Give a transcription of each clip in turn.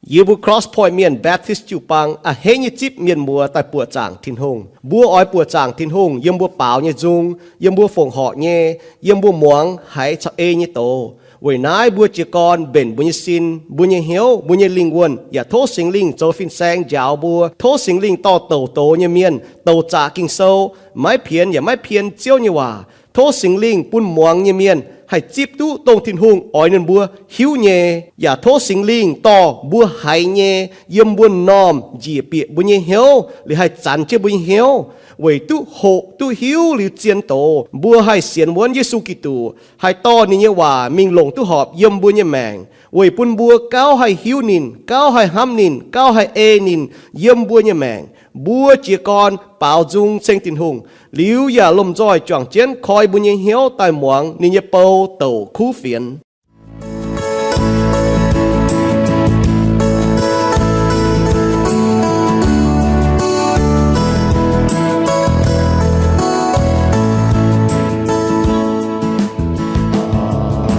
Yie mbuo Cross Point Mienh Baptist jiu-baang a'hneiv nyei zipv mienh muoz daaih buoqc zaangc Tin-Hungh. Mbuo oix buoqc zaangc Tin-Hungh yiem mbuo baaux nyei nzung, yiem mbuo fongc horc nyei, yiem mbuo muangx haiz caux ei nyei doz. Weic naaiv mbuo jiez gorn mbenc mbuo nyei sin, mbuo nyei hnyouv, mbuo nyei lingh wuonh, yaac tov Singx Lingh zoux fin-saeng njaaux mbuo. Tov Singx Lingh dorh douc doz nyei mienh, douc zaqc Ging-Sou, maiv pienx yaac maiv pien Ziouv nyei waac. Tov Singx Lingh bun muangx nyei mienh haih zipv duqv dongh Tin-Hungh oix ninh mbuo hiuv nyei, yaac tov Singx Lingh dorh mbuo haiz nyei yiem mbuo m'normh njiec bieqc mbuo nyei hnyouv, liuz haih zanx jienv mbuo nyei hnyouv, weic duqv hoqc duqv hiuv liuz zien doz, mbuo haih sienx wuonv Yesu Giduc, haih dorh ninh nyei waac mingh longc duqv horpc yiem mbuo nyei maengc, weic bun mbuo gauh haih hiuv ninh, gauh haih hnamv ninh, gauh haih ei ninh yiem mbuo nyei maengc. Mbuo jiez gorn baaux nzung ceng Tin-Hungh, liuz yaac lomh nzoih juangc jienv koi mbuo nyei hnyouv daaih muangx ninh nyei bou douc kuv fienx.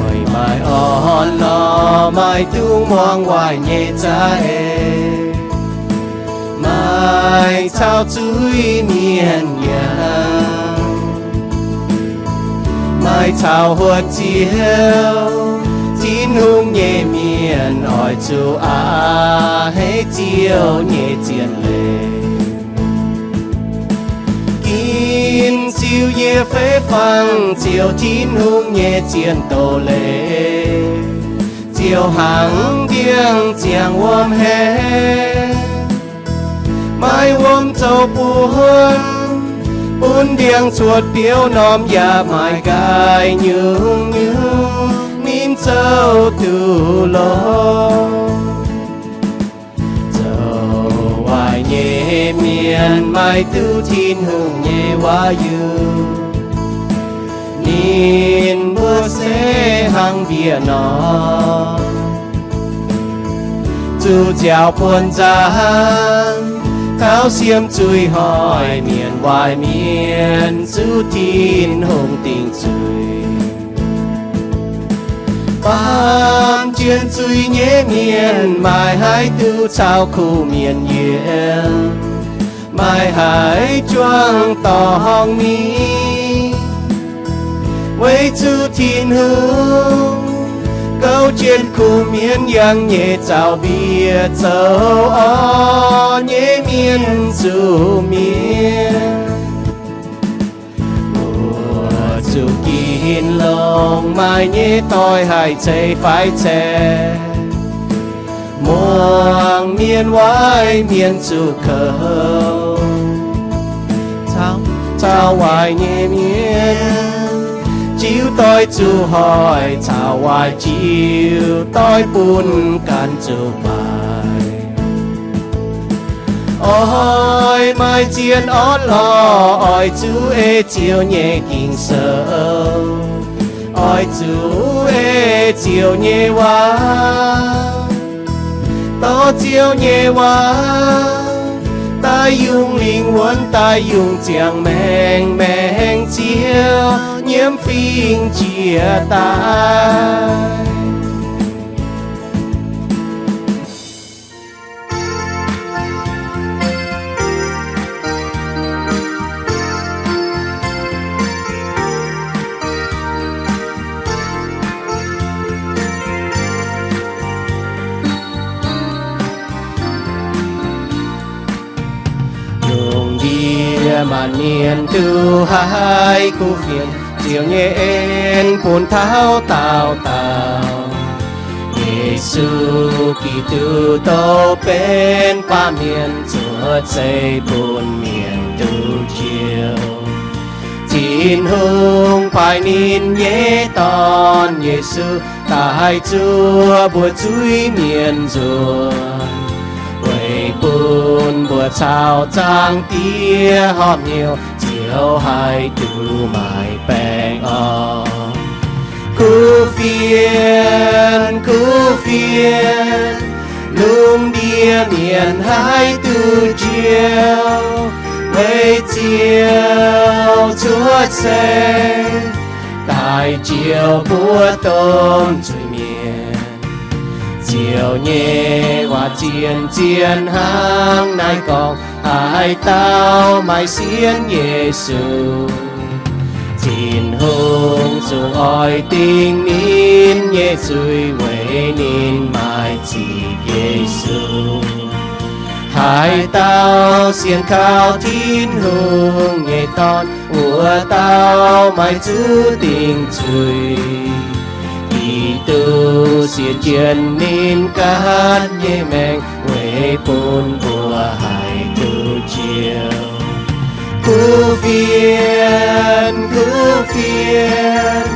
Oix maaih orn-lorqc, maaih dungz muangx waaic nyei za'eix, maaih caux zuiz-mienh yangh, maaih caux huotv Ziouv Tin-Hungh nyei mienh oix zuqc a'hneiv Ziouv nyei zien leiz. Ginv ziux yie fei fangx ziouc Tin-Hungh nyei zien doz-leiz, ziouc hnangv ndiangx-ziangx wuom haic, maaih wuom zoux buonc, bun ndiangx-cuotv biouv-normh yaac maaih gaaix nyungc-nyungc ninh zoux duqv longx. Zoux waaic nyei mienh maaih duqv Tin-Hungh nyei waac-yiuc, ninh mbuo se hnangv mbiex nor, zuqc nziaaux buonv nzangv, taux siemv zuiz hoic mienh waaic mienh zuqc Tin-Hungh dingc zuiz. Baamh jien zuiz nyei mienh maaih haih duqv caux kuv mienh yiem, maaih haih juangc dorngx mingh. Weic zuqc Tin-Hungh gouv jienv kuv mienh yangh nyei zaux mbiec zoux orn nyei mienh zuqc mienh. Mbuo zuqc ginv longx maaih nyei doix haih ceix faix ceix, muangx mienh waaic mienh zuqc kouv, caux waaic nyei mienh jiu doix zuqc hoic, caux waaic jiu doix bun ganh zuqc maaic. Oix maaih zien orn-lorqc, oix zuqc ei Ziouv nyei Ging-Sou, oix zuqc ei Ziouv nyei waac, dorh Ziouv nyei waac daaih yungz lingh wuonx, daaih yungz ziangh maengc, maengc Ziouv nyiemv fingx jiex daaih. Lungh ndiev maanc mienh duqv haih kuv fienx, Ziouv nyei en bun taux daauh dauh. Yesu Giduc douh benx baamh mienh, zuov zeiv bun mienh duqv njoux. Tin-Hungh paaiv ninh nyei Dorn, Yesu, daaih zuov mbuo zuiz-mienh nzuonx, weic bun mbuo caux Zaangc Diex horpc hnyouv, ziouc haih duqv maaic baengh orn. Kuv fienx, kuv fienx, lungh ndiev mienh haih duqv njoux, weic Ziouv cuotv seix daaih njoux mbuo domh zuiz-mienh. Ziouv nyei waac zien-zien hnangv naaiv gorngv, haaix dauh maaih sienx Yesu, Tin-Hungh zungv oix dingc ninh nyei zuiz weic ninh maaih ziqc Yesu. Haaix dauh sienx kaux Tin-Hungh nyei Dorn, wuov dauh maaih zuqc dingc zuiz. Giduc siev jienv ninh ganh nyei maengc weic bun mbuo haih duqv njoux. Kuv fienx, kuv fienx,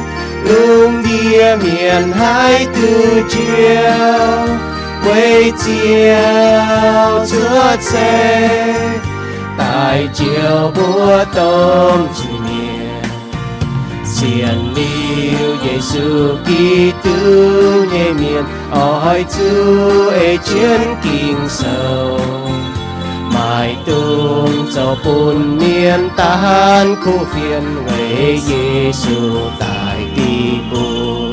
lungh ndiev mienh haih duqv njoux, weic Ziouv cuotv seix daaih njoux mbuo domh zuiz-mienh. Sienx liuz Yesu Giduc nyei mienh oix zuqc ei jienv Ging-Sou. Maaih dongh zoux bun mienh daanh kuv fienx weic Yesu daaih dingh mbuo.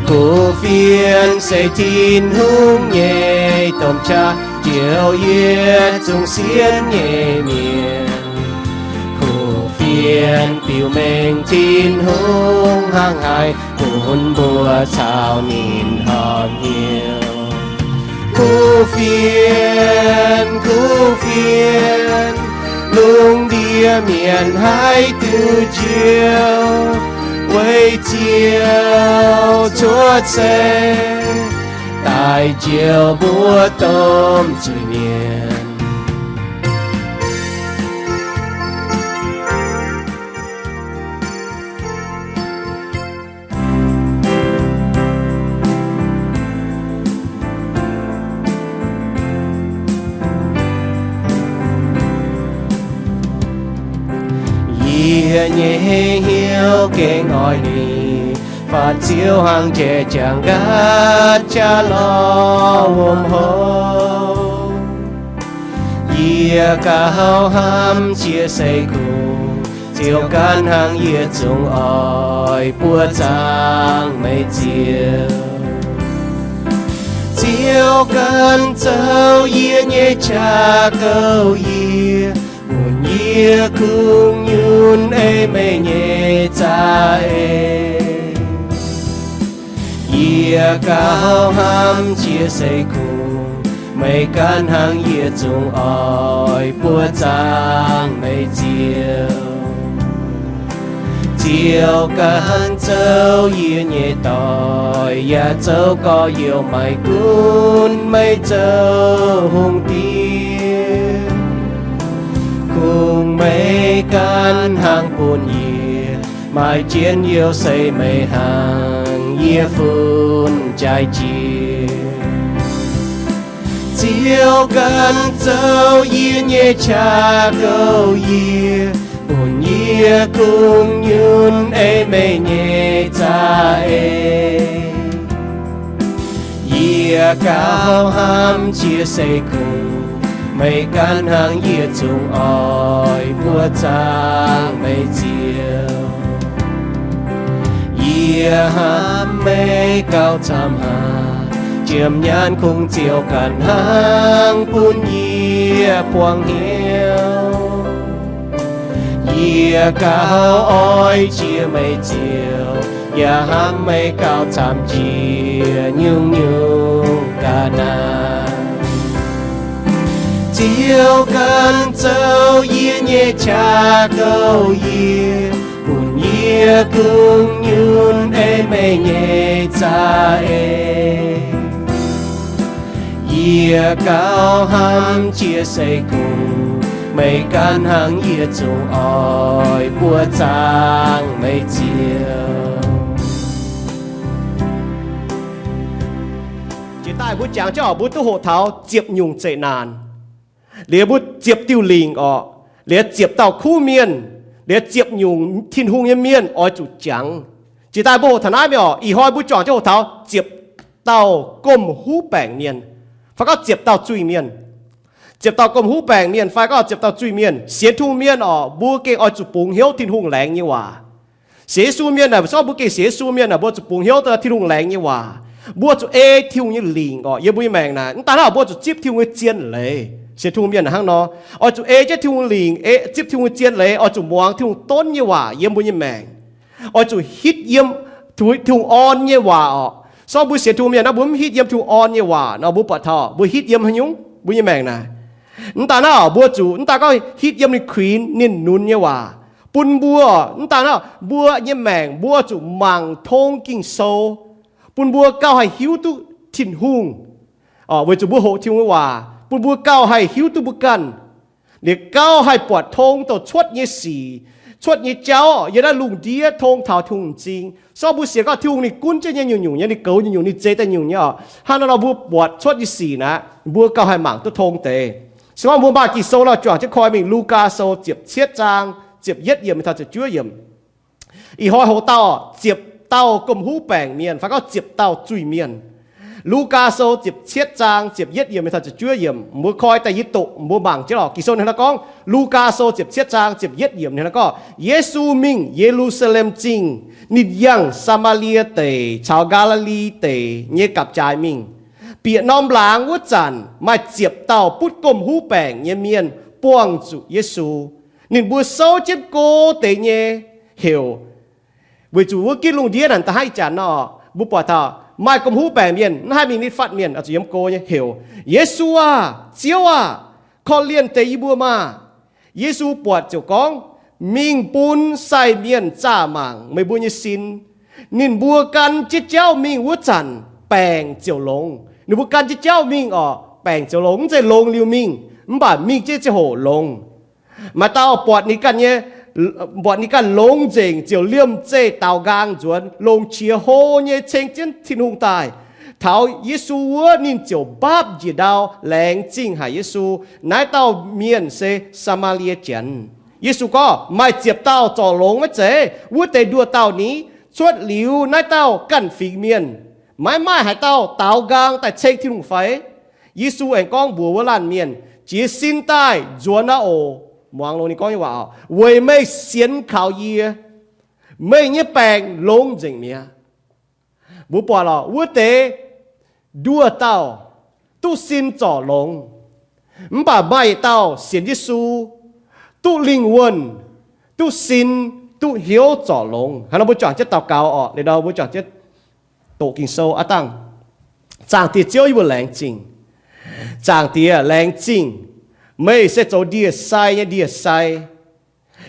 Kuv fienx se Tin-Hungh nyei domh qaqv, njoux yietc zungv sienx nyei mienh. Kuv fienx biux mengh Tin-Hungh hnangv haaix bun mbuo caux ninh horpc hnyouv. Kuv fienx, kuv fienx, lungh ndiev mienh haih duqv njoux, weic Ziouv cuotv seix daaih njoux mbuo domh zuiz-mienh. Yie nyei hnyouv gengh oix ninh, faanh Ziouv hnangv jai-jangx nqa'jaav lorh wuom hlo. Yie gauh hnamv jiex seix kungx, Ziouv ganh hnangv yie zungv oix buoqv zaangc Meih Ziouv. Ziouv ganh zoux yie nyei qaqv gouv yie, bun yie kungx nyunc ei Meih nyei za'eix. Yie gauh hnamv jiex seix kungx, Meih ganh hnangv yie zungv oix buoqv zaangc Meih Ziouv. Ziouv ganh zoux yie nyei doic, yaac zoux gorx-youz, maiv gunv Meih zoux hungh diex. Kungx Meih ganh hnangv bun yie maaih jienv youh se Meih hnangv yie fun jaaix jiex. Ziouv ganh zoux yie nyei qaqv gouv yie, bun yie kungx nyunc ei Meih nyei za'eix. Yie gauh hnamv jiex seix kungx, Meih ganh hnangv yie zungv oix buoqv zaangc Meih Ziouv. Yie hnamv Meih gauh camv haic, jiem nyaanh kungx Ziouv ganh hnangv bun yie buangh hnyouv. Yie gauh oix jiex Meih Ziouv, yaac hnamv Meih gauh camv jiex nyungc-nyungc ga'naaiv. Ziouv ganh zoux yie nyei qaqv gouv yie, bun yie kungx nyunc ei Meih nyei za'eix. Yie gauh hnamv jiex seix kungx, Meih ganh hnangv yie zungv oix buoqv zaangc Meih Ziouv. Jiex daaih mbuo jangx jienv oc, mbuo duqv hoqc taux ziepc nyungc zeqc naanc. Liuz mbuo ziepc diuh lingc orqc, liuz ziepc dauh kuv mienh, liuz ziepc nyungc Tin-Hungh nyei mienh oix zuqc jangx. Jiex daaih mbuo hoqc taux naaiv mienh orqc, ih hnoi mbuo juangc jienv hoqc taux ziepc dauh gomh huv baengc mienh, fai gorngv ziepc dauh zuiz-mienh. Ziepc dauh gomh huv baengc mienh fai gorngv ziepc dauh zuiz-mienh, sienx Tin-Hungh mienh orqc, mbuo gengh oix zuqc bungx hnyouv Tin-Hungh laengz nyei waac. Sienx Yesu mienh naaic, mbuo gorngv mbuo gengh sienx Yesu mienh naaic, mbuo zuqc bungx hnyouv Tin-Hungh laengz nyei waac. Mbuo zuqc ei Tin-Hungh nyei lingc orqc. Yiem mbuo nyei maengc naaic, mv daaih naaiv mbuo zuqc zipv Tin-Hungh nyei zien leiz. Sienx Tin-Hungh mienh hnangv nor, oix zuqc ei jienv Tin-Hungh lingc, ei, zipv Tin-Hungh nyei zien leiz, oix zuqc muangx Tin-Hungh donv nyei waac yiem mbuo nyei maengc. Oix zuqc hitv yiem Tin-Hungh orn nyei waac orqc. Se gorngv mbuo sienx Tin-Hungh mienh naaiv, mbuo mv hitv yiem Tin-Hungh orn nyei waac nor, mbuo buatc taux mbuo hitv yiem haaix nyungc mbuo nyei maengc naaic. Mv daaih naaiv mbuo zuqc, mv daaih gorngv hitv yiem ninh kuinx ninh nunz nyei waac bun mbuo. Mv daaih naaiv mbuo nyei maengc mbuo zuqc mangc tong Ging-Sou, bun mbuo gauh haih hiuv duqv Tin-Hungh. Weic zuqc mbuo hoqc Tin-Hungh nyei waac bun mbuo gauh haih hiuv duqv mbuo ganh, liuz gauh haih buatc tong douc cuotv nyei sic, cuotv nyei jauv yiem naaiv lungh ndiev tong taux Tin-Hungh m'zing. Se gorngv mbuo sienx gorngv Tin-Hungh ninh gunv jienv nyei nyungc-nyungc nyei, ninh goux nyungc-nyungc, ninh zeix daaih nyungc nyei orqc, hnangv nor nor mbuo buatc cuotv nyei sic naaic, mbuo gauh haih mangc duqv tong deix. Se gorngv mbuo maaih Ging-Sou nor, juangc jienv koi mingh Lugaa Sou ziepc cietv zaang ziepc yietv yiemc taux ziepc juov yiemc. Ih hnoi hoc dauh ziepc dauh gomh huv baengc mienh fai gorngv ziepc dauh zuiz-mienh. Lugaa Sou ziepc cietv zaang ziepc yietv yiemc taux ziepc juov yiemc, mbuo koi da'yietv doqc mbuo mangc jienv lorqc. Ging-Sou ninh hnangv naaiv gorngv, Lugaa Sou ziepc cietv zaang ziepc yietv yiemc ninh hnangv naaiv gorngv, Yesu mingh Ye^lu^saa^lem Zingh, ninh yangh Saa^maa^lie Deic caux Gaa^li^li Deic nyei gapv-jaaix mingh. Bieqc norm laangz wuov zanc, maaih ziepc dauh butv gomh huv baengc nyei mienh buangh zuqc Yesu. Ninh mbuo souv jienv go deix nyei heuc. Weic zuqc wuov ginv lungh ndiev naaic da'haiv ih zanc nor, mbuo buatc taux maaih gomh huv baengc mienh, mv haih mingh nitv fatv mienh, zuqc yiem go nyei heuc, Yesu aah! Ziouv aah! Korv-lienh deix yie mbuo maah! Yesu buatc ziouc gorngv, Mingh bun sai mienh zaah mangc meih mbuo nyei sin. Ninh mbuo gan jienv jauv mingh wuov zanc, baengc ziouc longx. Ninh mbuo gan jienv jauv mingh orqc, baengc ziouc longx. Mv zeiz longx liuz mingh, mv baac mingh jienv ziangh hoc longx. Maaih dauh buatc ninh ganh nyei, buatc ninh ganh longx nzengc ziouc liemh zeih daaux nqaang nzuonx, longc qiex hlo nyei ceng jienv Tin-Hungh daaih. Taux Yesu wuov, ninh ziouc mbaapv njiec ndau laengz zingh haic Yesu. Naaiv dauh mienh se Saa^maa^lie Janx. Yesu gorngv, Maaih ziepc dauh zorc longx maiv zeiz? Wuov deix nduoh dauh ni? Cuotv liuz naaiv dauh ganh fingx mienh, maiv maaih haaix dauh daaux nqaang daaih ceng Tin-Hungh fai? Yesu aengx gorngv mbuox wuov laanh mienh, Jiez sin daaih nzuonx aqv oc. Muangx longx ninh gorngv nyei waac, Weic meih sienx kaux yie, meih nyei baengc longx nzengc mi'aqv. Mbuo buatc lorqc, wuov deix nduoh dauh duqv sin zorc longx, mv baac maaih yietc dauh sienx Yesu, duqv lingh wuonh, duqv sin, duqv hnyouv zorc longx. Hnangv nor mbuo juangc jienv daux gaux orqc. Liuz nor mbuo juangc jienv doqc Ging-Sou aqv dangh. Zaangc Diex Ziouv, yie mbuo laengz zingh. Zaangc Diex, laengz zingh. Meih se zoux ndie-sai nyei Ndie-sai.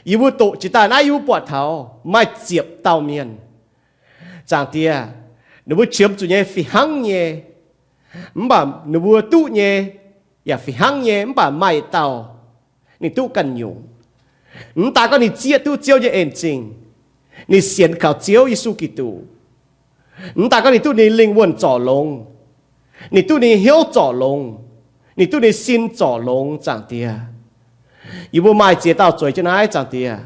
Yie mbuo doqc jiex daaih naaiv, yie mbuo buatc taux maaih ziepc dauh mienh. Zaangc Diex, ninh mbuo qiemx zuqc nyei fih hnangv nyei, mv baac ninh mbuo duqv nyei yaac fih hnangv nyei, mv baac maaih dauh ninh duqv ganh nyungc. Mv daaih gorngv ninh zieqv duqv Ziouv nyei en zingh, ninh sienx kaux Ziouv Yesu Giduc. Mv daaih gorngv ninh duqv ninh lingh wuonh zorc longx, ninh duqv ninh hnyouv zorc longx, ninh duqv ninh sin zorc longx, Zaangc Diex. Yie mbuo maaih ziex dauh zueiz jienv naaiv, Zaangc Diex.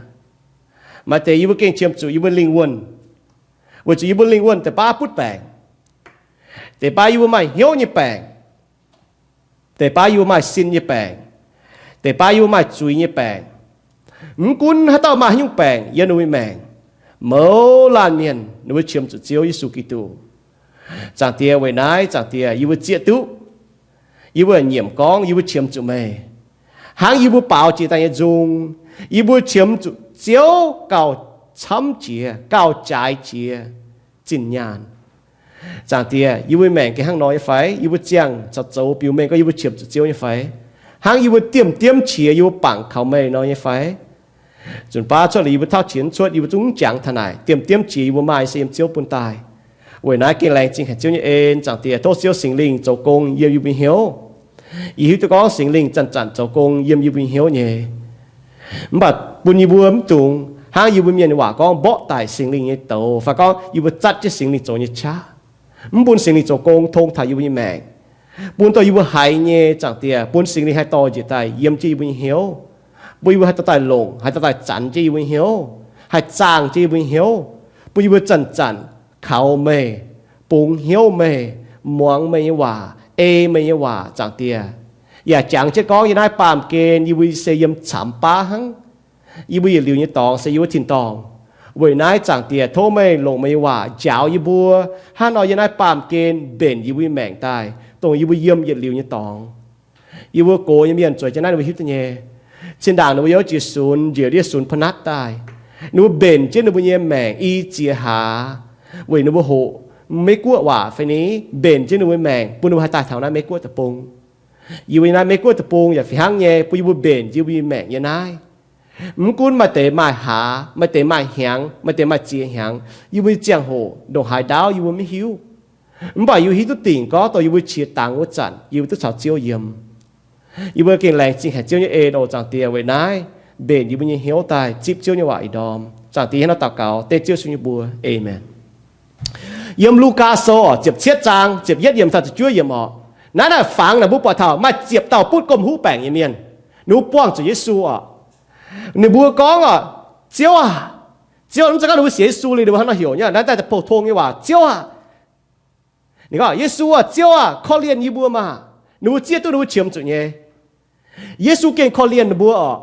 Maaih deix yie mbuo gengh qiemx zuqc yie mbuo lingh wuonh, weic zuqc yie mbuo lingh wuonh deix baav butv baengc, deix baav yie mbuo maaih hnyouv nyei baengc, deix baav yie mbuo maaih sin nyei baengc, deix baav yie mbuo maaih zuiz nyei baengc. Mv gunv haaix dauh maaih haaix nyungc baengc yiem ninh mbuo maengc, mouz laanh mienh ninh mbuo qiemx zuqc Ziouv Yesu Giduc. Zaangc Diex, weic naaiv, Zaangc Diex, yie mbuo zieqv duqv, yie mbuo nyiemc gorngv yie mbuo qiemx zuqc meih. Hnangv yie mbuo baaux jiex daaih nyei nzung, yie mbuo qiemx zuqc Ziouv gauh camv jiex, gauh jaaix jiex zinh nyaanh. Zaangc Diex, yie mbuo maengc gengh hnangv nor nyei fai? Yie mbuo ziangh caux zoux biux mengh gorngv yie mbuo qiemx zuqc Ziouv nyei fai? Hnangv yie mbuo diemv diemv qiex yie mbuo bangc kaux meih nor nyei fai? Nzunc baav cuotv liuz yie mbuo tauv qiex cuotv, yie mbuo zungv mv jangx taux naaic. Diemv diemv qiex yie mbuo maaih se yiem Ziouv bun daaih. Weic naaiv gengh laengz zingh haic Ziouv nyei en, Zaangc Diex. Tov Ziouv Singx Lingh zoux gong yiem yie mbuo hnyouv. Yie hiuv duqv gorngv Singx Lingh zanc-zanc zoux gong yiem yie mbuo hnyouv nyei. Mv baac bun yie mbuo mv dungx hnangv yie mbuo mienh waac gorngv mborqv daic Singx Lingh nyei douz, fai gorngv yie mbuo zatv jienv Singx Lingh zoux nyei qaqv, mv bun Singx Lingh zoux gong tong taux yie mbuo nyei maengc. Bun dongh yie mbuo haiz nyei, Zaangc Diex, bun Singx Lingh haih dorh njiec daaih yiem jienv yie mbuo nyei hnyouv, bun yie mbuo haih dorh daaih longc, haih dorh daaih zanc jienv yie mbuo nyei hnyouv, haih zaangh jienv yie mbuo nyei hnyouv, bun yie mbuo zanc-zanc kaux meih, bungx hnyouv meih, muangx meih nyei waac, ei meih nyei waac, Zaangc Diex. Yaac jangx jienv gorngv yiem naaiv baamh gen yie mbuo se yiem camx baav hnangv. Yie mbuo yietc liuz nyei dorngx se yie mbuo tin-dorngh. Weic naaiv Zaangc Diex, tov meih longc meih nyei waac njaaux yie mbuo hnangv nor yiem naaiv baamh gen mbenc yie mbuo nyei maengc daaih, dongh yie mbuo yiem yietc liuz nyei dorngx. Yie mbuo gox nyei mienh zueiz jienv naaiv ninh mbuo hiuv duqv nyei. Zinh ndaangc ninh mbuo yiem jiex sunx, njiec ndiev sunx pa'natv daaih, ninh mbuo mbenc jienv ninh mbuo nyei maengc i ziex hlaax, weic ninh mbuo hoqc Meiv-Guoqv waac fai ni, mbenc jienv ninh mbuo maengc bun ninh mbuo haih daaih taux naaiv Meiv-Guoqv deic-bung. Yie mbuo nyei naaiv Meiv-Guoqv deic-bung yaac fih hnangv nyei, bun yie mbuo mbenc yie mbuo nyei maengc nyei naaiv. Mv gunv maaih deix maaih hlaax, maaih deix maaih hnyangx, maaih deix maaih ziex hnyangx, yie mbuo nyei ziangh hoc ndongc haaix ndaauv yie mbuo maiv hiuv. Mv baac yie mbuo hiuv duqv dingc gorngv dongh yie mbuo qiex dangx wuov zanc yie mbuo duqv caux Ziouv yiem. Yie mbuo gengh laengz zingh haic Ziouv nyei en oc Zaangc Diex. Weic naaiv mbenc yie mbuo nyei hnyouv daaih zipv Ziouv nyei waac ih ndorm. Zaangc Diex hnangv nor daux gaux, dengv Ziouv Yesu nyei mbuox. Aamen. Yiem Lugaa Sou ziepc cietv zaang ziepc yietv yiemc taux ziepc juov yiemc oc. Naaiv naaic fangx naaic mbuo buatc taux maaih ziepc dauh butv gomh huv baengc nyei mienh. Ninh mbuo buangh zuqc Yesu oc. Ninh mbuo gorngv oc, Ziouv aah! Ziouv, mv zeiz gorngv ninh mbuo sienx Yesu liuz ninh mbuo hnangv nor heuc nyei, naaiv daaih pou-tong nyei waac, Ziouv aah! Ninh gorngv, Yesu aah! Ziouv aah! Korv-lienh yie mbuo maah! Ninh mbuo zieqv duqv ninh mbuo qiemx zuqc nyei. Yesu gengh korv-lienh ninh mbuo oc.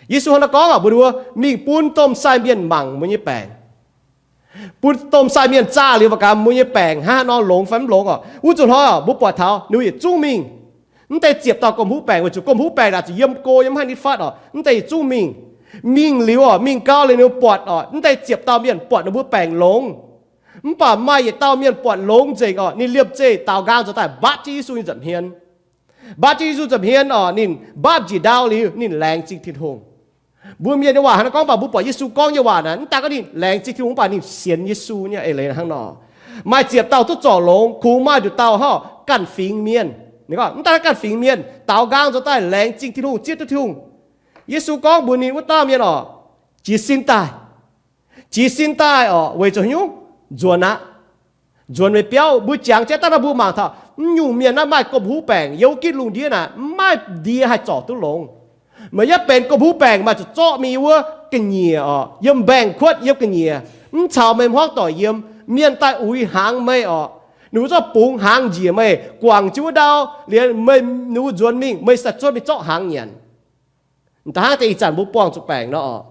Yesu hnangv naaiv gorngv oc, mbuox ninh mbuo, mingh bun domh sai mienh mangc mbuo nyei baengc. Bun domh sai mienh zaah liuz mangc gaax mbuo nyei baengc hnangv haaix nor, longx fai mv longx oc. Wuov zuqc hnoi oc, mbuo buatc taux ninh mbuo yietc zungv mingh. Mv deix ziepc dauh gomh huv baengc, weic zuqc gomh huv baengc naaic zuqc yiem go yiem maiv haih nitv fatv oc. Mv deix yietc zungv mingh. Mingh liuz oc, mingh gau liuz ninh mbuo buatc oc, mv deix ziepc dauh mienh buatc ninh mbuo baengc longx. Mv baac maaih yietc dauh mienh buatc longx nzengc oc, ninh liemh zeih daaux nqaang nzuonx daaih mbatv jienv Yesu nyei nza'hmien. Mbatv jienv Yesu nza'hmien oc, ninh mbatv njiec ndau liuz ninh laengz zingh Tin-Hungh. Mbuo mienh nyei waac hnangv naaiv gorngv, mv baac mbuo buatc Yesu gorngv nyei waac naaic, mv daan gorngv ninh laengz zingh Tin-Hungh, mv baac ninh sienx Yesu nyei eix leiz hnangv nor. Maaih ziepc dauh duqv zorc longx, kungx maaih nduqc dauh hnangv ganh fingx mienh. Ninh gorngv mv daan ganh fingx mienh, daaux nqaang nzuonx daaih laengz zingh Tin-Hungh, zieqv duqv Tin-Hungh. Yesu gorngv mbuox ninh wuov dauh mienh oc, jiez sin daaih. Jiez sin daaih oc, weic zuqc haaix nyungc? Nzuonx aqv. Nzuonx meih biauv. Mbuo jangx jienv daaih nor mbuo mangc taux mv nyungc mienh naaiv maaih gomh huv baengc yiem wuov gitv lungh ndiev naaic, mv maaih ndie haih zorc duqv longx. Meih yaac benx gomh huv baengc, maaih zuqc zorqv mingh wuov ga'nyiec oc, yiem mbaengx-kuotv yiem ga'nyiec, mv caux meih hmuangv doic yiem. Mienh daaih uix hnaangx meih oc, ninh mbuo zorqv bungx hnaangx njiec meih, guangc jienv wuov ndau liuz meih, ninh mbuo nzuonx mingh, meih sai cuotv mingh zorqv hnaangx nyanc. Da'hnangv deix ih zanc mbuo buangh zuqc baengc nor oc,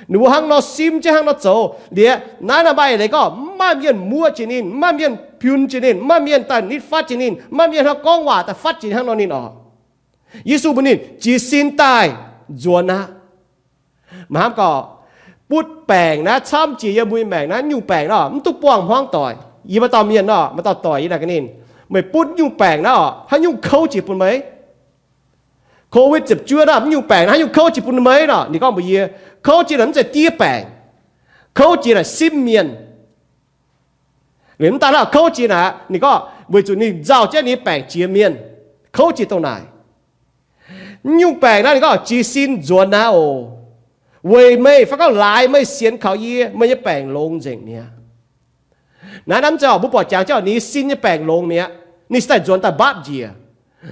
ninh mbuo hnangv nor simv jienv hnangv nor zoux. Liuz naaiv naaiv maaih eix leiz gorngv mv maaih mienh muoqv jiex ninh, mv maaih mienh piun jiex ninh, mv maaih mienh daaih nitv fatv jiex ninh, mv maaih mienh hnangv gorngv waac daaih fatv jiex hnangv nor ninh oc. Yesu mbuox ninh jiez sin daaih, nzuonx aqv. Mv hnamv gorqv, butv baengc naaiv camv jiex yiem mbuo nyei maengc naaiv, nyungc baengc nor mv duqv buangh hmuangv doic. Yie maaih dauh mienh nor, maaih dauh doic yie naaic gaax ninh, meih butv nyungc baengc naaiv oc, haaix nyungc kouv jiex bun meih? Covid ziepc juov naaiv, mv nyungc baengc naaiv haaix nyungc kouv jiex bun meih nor? Ninh gorngv mbuox yie, kouv jiex naaic mv zeiz diev baengc, kouv jiex naaic simv mienh. Liuz mv daan naaiv kouv jiex naaic, ninh gorngv weic zuqc ninh nzauh jienv ninh nyei baengc jiex mienh, kouv jiex dongh naaic. Mv nyungc baengc naaiv ninh gorngv jiez sin nzuonx aqv oc. Weic meih fai gorngv laaix meih sienx kaux yie, meih nyei baengc longx nzengc mi'aqv. Naaiv, naaiv mv zeiz oc, mbuo buatc jangx jienv oc, ninh nyei sin nyei baengc longx mi'aqv. Ninh sin daaih nzuonx daaih mbaapv njiec.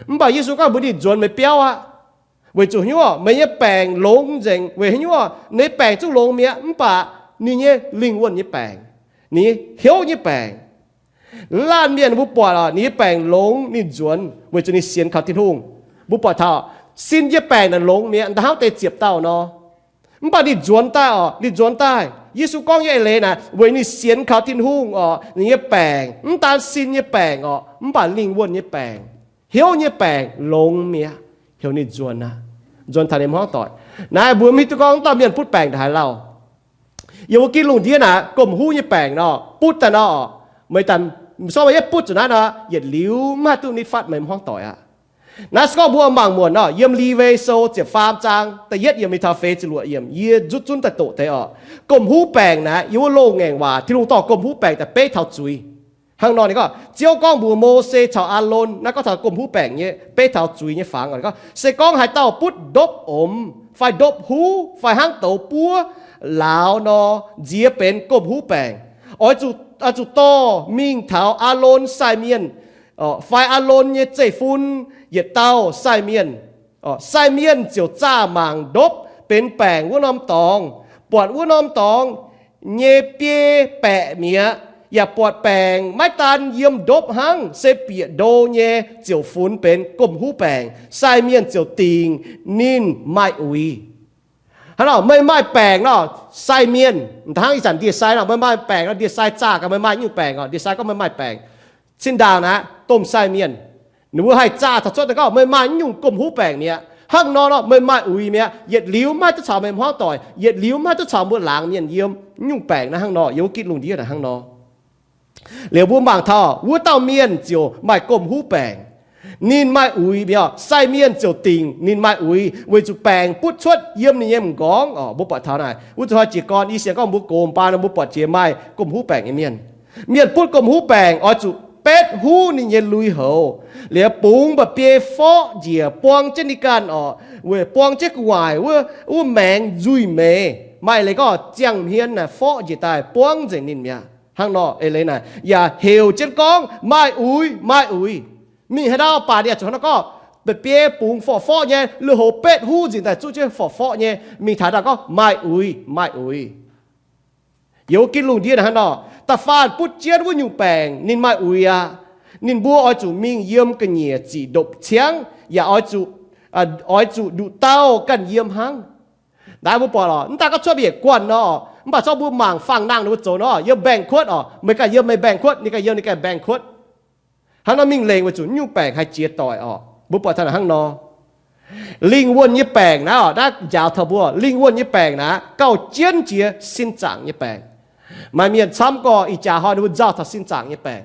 Mv baac Yesu gorngv mbuox ninh nzuonx meih biauv aqv. Weic zuqc haaix nyungc oc, meih nyei baengc longx nzengc. Weic haaix nyungc oc, ninh nyei baengc zungv longx mi'aqv, mv baac ninh nyei lingh wuonh nyei baengc, ninh nyei hnyouv nyei baengc, laanh mienh mbuo buatc oc, ninh nyei baengc longx, ninh nzuonx weic zuqc ninh sienx kaux Tin-Hungh. Mbuo buatc taux sin nyei baengc naaic longx mi'aqv, da'hnangv deix ziepc dauh nor. Mv baac ninh nzuonx daaih oc, ninh nzuonx daaih. Yesu gorngv nyei eix leiz naaic weic ninh sienx kaux Tin-Hungh oc, ninh nyei baengc, mv daan sin nyei baengc oc, mv baac lingh wuonh nyei baengc, hnyouv nyei baengc longx mi'aqv, heuc ninh nzuonx aqv. Nzuonx taux ninh hmuangv doic. Naaiv mbuo mv hiuv duqv gorngv wuov dauh mienh butv baengc ndaaih haaix lauh. Yiem wuov gitv lungh ndiev naaic, gomh huv nyei baengc nor, butv daaih nor, meih daaih, sor meih yietv butv zuqc naaiv nor, yietc liuz mv haih duqv nitv fatv meih hmuangv doic aqv. Naaiv se gorngv mbuo mangc muonc nor, yiem Liwe Sou ziepc faam zaang da'yietv yiemc mingh taux feix ziepc luoqc yiemc, yie nzutv zunv daaih doqc deix oc. Gomh huv baengc naaiv, yiem wuov loz-ngaengc waac Tin-Hungh dorh gomh huv baengc daaih beiv taux zuiz. Hnangv nor ninh gorngv, Ziouv gorngv mbuox Mose caux Aalon, naaiv gorngv taux gomh huv baengc nyei beiv taux zuiz nyei fangx, ninh gorngv, se gorngv haaix dauh butv ndopv omx fai ndopv huv fai hnangv douz buov lauz nor, nziex benx gomh huv baengc. Oix zuqc, oix zuqc dorh mingh taux Aalon sai mienh fai Aalon nyei zeiv-fun yietc dauh sai mienh. Sai mienh ziouc zaah mangc ndopv benx baengc wuov norm dorngx, buatc wuov norm dorngx nyei biei baeqc mi'aqv, yaac buatc baengc maiv daan yiem ndopv hnangv, se bieqc ndo nyei, ziouc funx benx gomh huv baengc. Sai mienh ziouc dingc ninh maaih uix. Hnangv nor meih maaih baengc nor, sai mienh, hnangv ih zanc ndie-sai nor, meih maaih baengc nor, ndie-sai zaah gaax meih maaih nyungc baengc oc. Ndie-sai gorngv meih maaih baengc, cin-ndaangc naaic domh sai mienh, ninh mbuo haih zaah taux cuotv naaiv gorngv meih maaih nyungc gomh huv baengc mi'aqv. Hnangv nor nor meih maaih uix mi'aqv. Yietc liuz maiv duqv caux meih hmuangv doic, yietc liuz maiv duqv caux mbuo laangz mienh yiem. Nyungc baengc naaiv hnangv nor, yiem wuov gitv lungh ndiev naaic hnangv nor. Liuz mbuo mangc taux wuov dauh mienh ziouc maaih gomh huv baengc. Ninh maaih uix mi'aqv. Sai mienh ziouc dingc ninh maaih uix weic zuqc baengc butv cuotv yiem ninh nyei m'nqorngv oc. Mbuo buatc taux naaic wuov zuqc hnoi jiez gorn i sienx gorngv mbuo gox baan nor mbuo buatc jiex maaih gomh huv baengc nyei mienh. Mienh butv gomh huv baengc oix zuqc betv huv ninh nyei lui-houx, liuz bungx mba'biei forqv njiec buang jienv ninh ganh oc, weic buang jienv gu'nguaaic wuov, wuov maengx nzuih meix. Maaih leiz gorngv ziangh hmien naaic forqv njiec daaih buangv nzengc ninh mi'aqv. Hnangv nor eix leiz naaic yaac heuc jienv gorngv maaih uix, maaih uix. Mingh haaix ndau baac ninh yaac zuqc hnangv nor gorngv, mba'biei bungx forqv-forqv nyei, lui-houx betv huv nzengc daaih zuqv jienv forqv-forqv nyei. Mingh taux ndau gorngv maaih uix, maaih uix. Yiem wuov gitv lungh ndiev naaic hnangv nor, da'faanh butv jienv wuov nyungc baengc ninh maaih uix aqv. Ninh mbuo oix zuqc mingh yiem ga'nyiec ziqc ndopv-ciangv yaac oix zuqc, oix zuqc nduqc dauh ganh yiem hnangv. Naaiv mbuo buatc oc, mv daaih gorngv cuotv mbuo yietc guanh nor, mv baac zorqv mbuo mangc fangx nangh ninh mbuo zoux nor, yiem mbaengx kuotv oc, meih ganh yiem meih mbaengx kuotv, ninh ganh yiem ninh ganh mbaengx kuotv. Hnangv nor mingh lengc weic zuqc nyungc baengc haih jiex doic oc. Mbuo buatc taux naaic hnangv nor. Lingh wuonh nyei baengc naaiv oc, naaiv njaaux taux mbuo, lingh wuonh nyei baengc naaiv gauh jienv jiex sin zaangc nyei baengc. Maaih mienh camv gorx ih jaax hnoi ninh mbuo nzauh taux sin zaangc nyei baengc.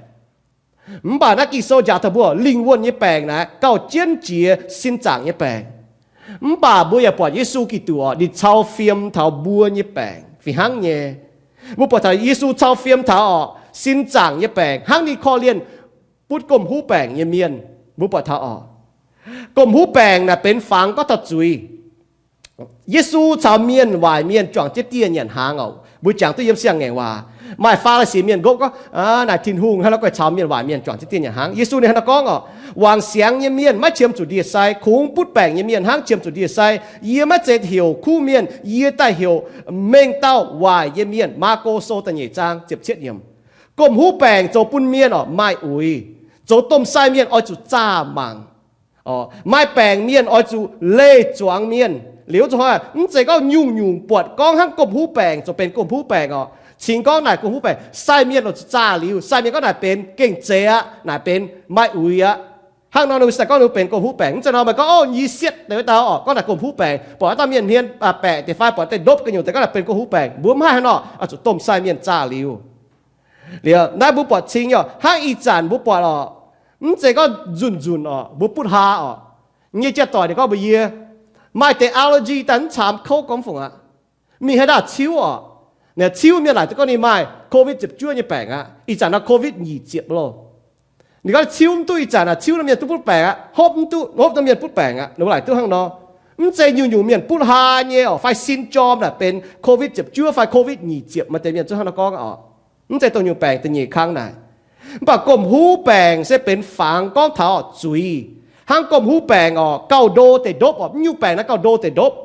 Mv baac naaiv Ging-Sou njaaux taux mbuo, lingh wuonh nyei baengc naaiv gauh jienv jiex sin zaangc nyei baengc. Mv baac mbuo yaac buatc Yesu Giduc oc, ninh cau fiem taux mbuo nyei baengc fih hnangv nyei. Mbuo buatc taux Yesu cau fiem taux oc, sin zaangc nyei baengc hnangv ninh korv-lienh butv gomh huv baengc nyei mienh. Mbuo buatc taux oc, gomh huv baengc naaic benx fangx gorngv taux zuiz. Yesu caux mienh waaic mienh juangc jienv dieh nyanc hnaangx oc. Mbuo jangx duqv yiem Siang-Ngaengc Waac, maaih Faa^li^si mienh nqopv gorngv, naaic Tin-Hungh hnangv nor guai caux mienh waaic mienh juangc jienv dieh nyanc hnaangx. Yesu ninh hnangv nor gorngv oc, wangc siangx nyei mienh maiv qiemx zuqc ndie-sai, kungx butv baengc nyei mienh hnangv qiemx zuqc ndie-sai. Yie maiv zeiz heuc kuv mienh, yie daaih heuc mengh dauh waaic nyei mienh. Maako Sou da'nyeic zaang ziepc cietv yiemc. Gomh huv baengc zoux bun mienh oc maaih uix. Zoux domh sai mienh oix zuqc zaah mangc. Maaih baengc mienh oix zuqc leih zuangx mienh. Liuz zuqc hnoi mv zeiz gorngv nyungc-nyungc buatc gorngv hnangv gomh huv baengc zoux benx gomh huv baengc oc. Cingx gorngv naaic gomh huv baengc, sai mienh oix zuqc zaah liuz, sai mienh gorngv naaic benx gengh zeiz aqv, naaic benx maaih uix aqv. Hnangv nor ninh mbuo se gorngv ninh mbuo benx gomh huv baengc. Mv zeiz nor meih gorngv, o, yie sietv deix wuov dauh oc, gorngv naaic gomh huv baengc, buatc wuov dauh mienh hmien baeqc deix fai buatc deix ndopv gu'nyuoz deix gorngv naaic benx gomh huv baengc. Mbuo mv haih hnangv nor, oix zuqc domh sai mienh zaah liuz. Liuz naaiv mbuo buatc cing nyei oc, hnangv ih zanc mbuo buatc oc, mv zeiz gorngv nzunc nzunc oc, mbuo butv hlaa oc. Nyei jaa-doic ninh gorngv mbuox yie, maaih deix allergy daaih mv caamx kouv gormx fungc aqv. Mingh haaix ndaauh ciuv oc, ciuv mienh laaic duqv gorngv ninh maaih Covid ziepc juov nyei baengc aqv. Ih zanc nor Covid nyic ziepc loh. Ninh gorngv ciuv mv duqv, ih zanc naaic ciuv nor mienh duqv butv baengc aqv, hopv mv duqv, hopv nor mienh butv baengc aqv. Ninh mbuo laaic duqv hnangv nor. Mv zeiz nyungc-nyungc mienh butv hlaa nyei oc, fai syndrome naaic benx Covid ziepc juov fai Covid nyic ziepc, maaih deix mienh zuqc hnangv nor gorngv oc. Mv zeiz dongh nyungc baengc da'nyeic kangv naaic. Mv baac gomh huv baengc se benx fangx gorngv taux zuiz. Hnangv gomh huv baengc oc, gauh ndo deix ndopv oc. Mv nyungc baengc naaiv gauh ndo deix ndopv.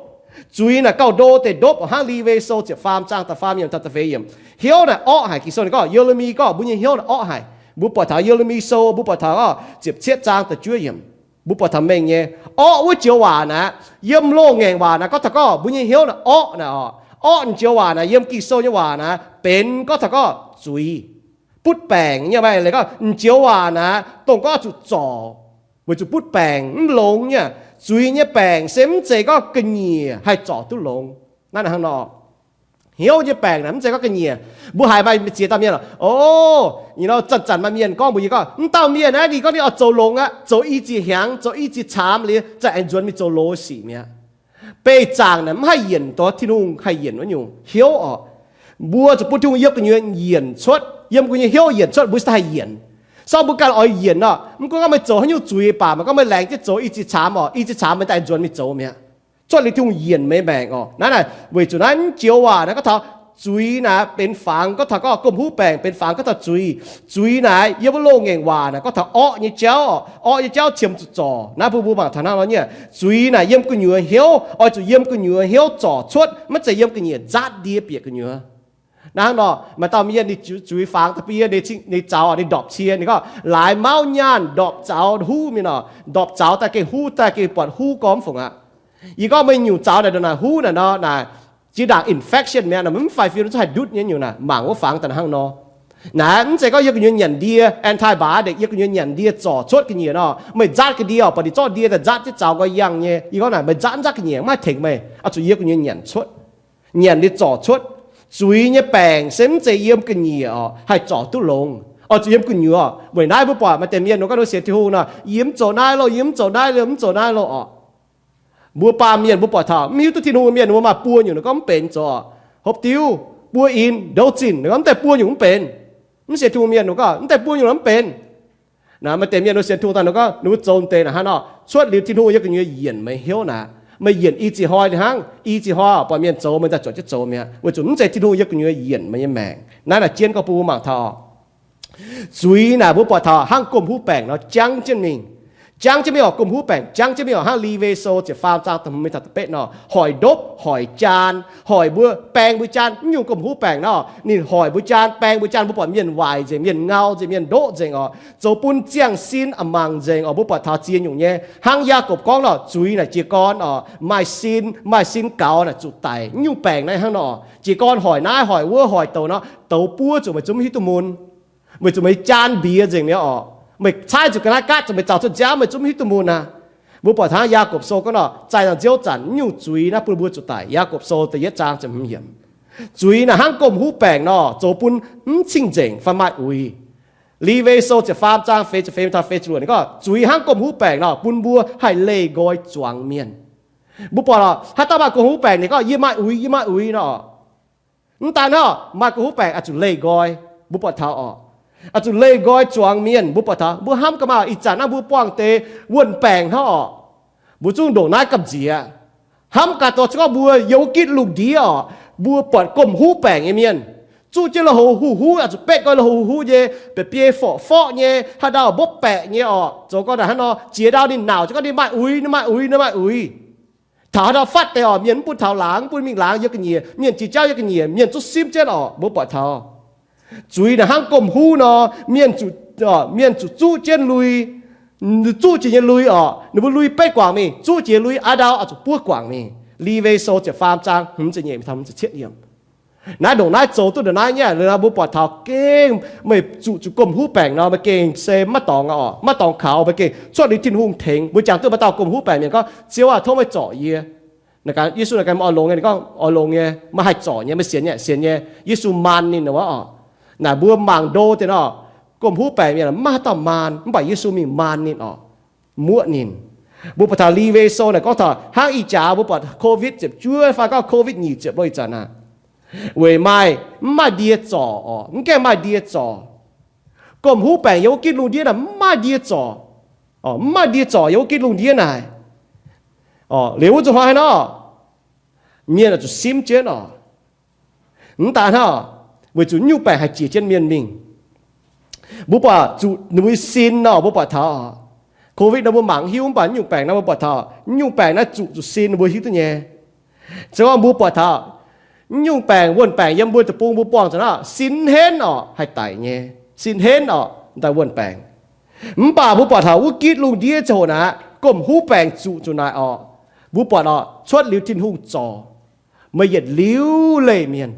Zuiz naaic gauh ndo deix ndopv oc. Hnangv Liwe Sou ziepc faam zaang da'faam yiemc taux da'feix yiemc. Hnyouv naaic orqv haic. Ging-Sou ninh gorngv Ye^le^mi gorngv mbuo nyei hnyouv naaic orqv haic. Mbuo buatc taux Ye^le^mi Sou, mbuo buatc taux ziepc cietv zaang da'juov yiemc. Mbuo buatc taux mengh nyei, orqv wuov joux waac naaic, yiem loz-ngaengc waac naaic gorngv taux gorngv mbuo nyei hnyouv naaic orqv naaic oc. Orqv joux waac naaic yiem Ging-Sou nyei waac naaic benx gorngv taux gorngv zuiz, butv baengc nyei. Maaih leiz gorngv joux waac naaic dongh gorngv zuqc zorc, weic zuqc butv baengc mv longx nyei. Zuiz nyei baengc se mv zeiz gorngv ga'nyiec haih zorc duqv longx. Naaiv hnangv nor, hnyouv nyei baengc naaic mv zeiz gorngv ga'nyiec. Mbuo haiz maaih ziex dauh mienh, o, zanc-zanc maaih mienh gorngv mbuox yie gorngv, mv dauh mienh naaiv ninh gorngv ninh oix zoux longx aqv, zoux i ziex hnyangx, zoux i ziex caamx liuz, za'gengh aengx nzuonx mingh zoux loz sic mi'aqv. Beih zaangc naaic mv haih yienc dongh Tin-Hungh haih yienc wuov nyungc hnyouv oc. Mbuo zuqc bun Tin-Hungh yiem gu'nyuoz yienc cuotv, yiem gu'nyuoz hnyouv yienc cuotv, mbuo se haih yienc. Sorng mbuo ganh oix yienc nor, mv gunv gorngv meih zoux haaix nyungc zuiz baac meih gorngv meih laengz jienv zoux i ziex caamx oc, i ziex caamx meih daaih nzuonx mingh zoux mi'aqv. Cuotv liuz Tin-Hungh yienc meih maengc oc. Naaiv naaic weic zuqc naaiv joux waac naaiv gorngv taux zuiz naaic benx fangx gorngv taux gorngv gomh huv baengc, benx fangx gorngv taux zuiz. Zuiz naaic yiem wuov loz-ngaengc waac naaic gorngv taux orqv nyei jauv oc. Orqv nyei jauv qiemx zuqc zorc. Naaiv bun mbuo mangc taux hnangv nor nyei, zuiz naaic yiem gu'nyuoz hnyouv, oix zuqc yiem gu'nyuoz hnyouv zorc cuotv, maiv zeiz yiem ga'nyiec nzaatv ndie bieqc gu'nyuoz. Naaiv hnangv nor, maaih dauh mienh ninh zuiz fangx da'bie, ninh zaux ninh ndorpc cie, ninh gorngv laaix mauv nyaanh ndorpc zaux huv mingh nor, ndorpc zaux daaih gengh huv, daaih gengh buatc huv gormx fungc aqv. Yie gorngv meih nyungc zaux naaic ndongc naaic huv naaic nor naaic, Jiex ndaangc infection mi'aqv, mv faix-fim zungv haih ndutv nyei nyungc naaic. Mangc wuov fangx daaih hnangv nor. Naaiv mv zeiz gorngv yie gu'nyuoz nyanc ndie, antibiotic, yie gu'nyuoz nyanc ndie zorc cuotv ga'nyiec nor. Meih nzatv ga'ndiev orqc, baac ninh zorqv ndie daaih nzatv jienv zaux nqoi yangh nyei. Yie gorngv naaic, meih nzatv nzatv ga'nyiec maiv tengx meih. Oix zuqc yie gu'nyuoz nyanc cuotv, nyanc ninh zorc cuotv. Zuiz nyei baengc se mv zeiz yiem ga'nyiec orqc haih zorc duqv longx. Oix zuqc yiem gu'nyuoz. Weic naaiv mbuo buatc maaih deix mienh ninh gorngv, ninh sienx Tin-Hungh nor, yie mv zoux naaiv loh, yie mv zoux naaiv loh, mv zoux naaiv loh orqc. Mbuo baamh mienh mbuo buatc taux mv hiuv duqv Tin-Hungh mienh, mbuo maaih buo nyungc ninh gorngv mv benx zoux orqc. Hopv diuv, buo in, ndouv zinh, ninh gorngv mv deix buo nyungc mv benx. Mv sienx Tin-Hungh mienh ninh gorngv mv deix buo nyungc mv benx. Naaiv maaih deix mienh ninh sienx Tin-Hungh daaih ninh gorngv ninh mbuo zoux deix naaic hnangv nor, cuotv liuz Tin-Hungh yie gu'nyuoz yienc meih hnyouv naaic. Meih yienc i ziex hnoi hnangv, i ziex hnoi orqc, buatc mienh zoux meih daaih zuotc jienv zoux mi'aqv, weic zuqc mv zeiz Tin-Hungh yie gu'nyuoz yienc meih nyei maengc. Naaiv naaic jienv gorngv bun mbuo mangc taux zuiz naaic mbuo buatc taux hnangv gomh huv baengc nor jangv jienv mingh. Jangv jienv mingh orqc, gomh huv baengc jangv jienv mingh orqc, hnangv Lewi Sou ziepc faam zaang da'hmz mingh taux da'betv nor, hoic ndopv, hoic jaan, hoic mbuo, baeng mbuo jaan. Mv nyungc gomh huv baengc nor, ninh hoic mbuo jaan, baeng mbuo jaan. Mbuo buatc mienh waaic nzengc, mienh ngau nzengc, mienh ndoqv nzengc orqc, zoux bun ziangh sin a'mangc nzengc orqc. Mbuo buatc taux ziex nyungc nyei. Hnangv Yaagorpc gorngv nor, zuiz naaic jiez gorn orqc, maaih sin, maaih sin gaux naaic zuqc daic. Mv nyungc baengc naaiv hnangv nor, jiez gorn hoic naaiv hoic wuov hoic douc nor, douz buov zuqc meih zungv mv hiuv duqv mun. Weic zuqc meih jaan mbiex nzengc mi'aqv orqc. Meih caaiv zuqc ga'naaiv gaatv zuqc meih zaux cuotv nziaamv, meih zungv mv hiuv duqv mun aqv. Mbuo buatc hnangv Yaagorpc Sou gorngv nor, zaih nzangc nziouv zanc mv nyungc zuiz naaiv bun mbuo zuqc daic. Yaagorpc Sou da'yietv zaang ziepc hmz yiemc. Zuiz naaic hnangv gomh huv baengc nor, zoux bun mv cing-nzengc fai maaih uix. Lewi Sou ziepc faam zaang feix ziepc feix taux feix ziepc luoqc ninh gorngv zuiz hnangv gomh huv baengc nor, bun mbuo haih leih nqoi zuangx mienh. Mbuo buatc lorqc, haaix dauh maaih gomh huv baengc ninh gorngv, yie maaih uix, yie maaih uix nor. Mv daan hnangv, maaih gomh huv baengc oix zuqc leih nqoi. Mbuo buatc taux orqc, oix zuqc leih nqoi zuangx mienh. Mbuo buatc taux mbuo hnamv gaax maah, ih zanc naaiv mbuo buangh deix wuon-baengc hnangv orqc. Mbuo zungv ndongc naaiv gamh nziex. Hnamv gaax doh, se gorngv mbuo yiem wuov gitv lungh ndiev orqc, mbuo buatc gomh huv baengc nyei mienh, zuqv jienv lui-houx huv-huv, oix zuqc betv nqoi lui-houx huv-huv nyei, biei biei forqv forqv nyei, haaix ndau mbopv baeqc nyei orqc. Zoux gau naaic hnangv nor, ziex ndau ninh nauc jienv gorngv ninh maaih uix, ninh maaih uix, ninh maaih uix. Taux haaix ndau fatv deix orqc, mienh mv bun taux laangz, mv bun mingh laangz yiem ga'nyiec, mienh jiex jauv yiem ga'nyiec, mienh zungv simv jienv orqc. Mbuo buatc taux zuiz naaic hnangv gomh huv nor, mienh zuqc, mienh zuqc zuqv jienv lui, zuqv jiex nyei lui orqc, ninh mbuo lui betv guangc mingh, zuqv jiex lui a'ndau oix zuqc buov guangc mingh. Lewi Sou ziepc faam zaang hmz ziepc nyeic taux hmz ziepc cietv yiemc. Naaiv ndongc naaiv zoux duqv ndongc naaiv nyei, mbuo buatc taux gengh meih zuqc zuqc gomh huv baengc nor, meih gengh se maiv dorngx orqc, maiv dorngx kaux, meih gengh cuotv liuz Tin-Hungh tengx. Mbuo jangx duqv maaih dauh gomh huv baengc mienh gorngv, Ziouv aah, tov meih zorc yie. Yesu naaic ganh, Meih oix longx nyei? Ninh gorngv, Oix longx nyei. Maiv haih zorc nyei, meih sienx nyei? Sienx nyei. Yesu maan ninh orqc. Naaic mbuo mangc ndo deix nor, gomh huv baengc mienh maiv maaih haaix dauh maan, mv baac Yesu mingh maan ninh orqc, muoqv ninh. Mbuo buatc taux Lewi Sou naaic gorngv taux hnangv ih jaax mbuo buatc Covid ziepc juov fai gorngv Covid nyic ziepc lo ih zanc aav, weic maaih, mv maaih ndie zorc orqc, mv gaengh maaih ndie zorc. Gomh huv baengc yiem wuov gitv lungh ndiev naaic mv maaih ndie zorc. Mv maaih ndie zorc yiem wuov gitv lungh ndiev naaic. Liuz wuov zuqc hnoi haaix nor, mienh oix zuqc simv jienv orqc. Mv daan hnangv, weic zuqc nyungc baengc haih jiex jienv mienh mingh. Mbuo buatc zuqc ninh mbuo sin nor, mbuo buatc taux Covid nor mbuo mangc hiuv, mv baac nyungc baengc naaiv mbuo buatc taux, nyungc baengc naaiv zuqc zuqc sin mbuo hiuv duqv nyei. Se gorngv mbuo buatc taux nyungc baengc, wuon-baengc yiem mbuo deic-bung mbuo buangh zuqc naaiv, sin henv orqc, haih daic nyei. Sin henv orqc, daaih wuon-baengc. Mv baac mbuo buatc taux wuov gitv lungh ndiev ziangh hoc naaic, gomh huv baengc zuqc zuqc naaic orqc, mbuo buatc orqc, cuotv liuz Tin-Hungh zorc, meih yietc liuz leih mienh.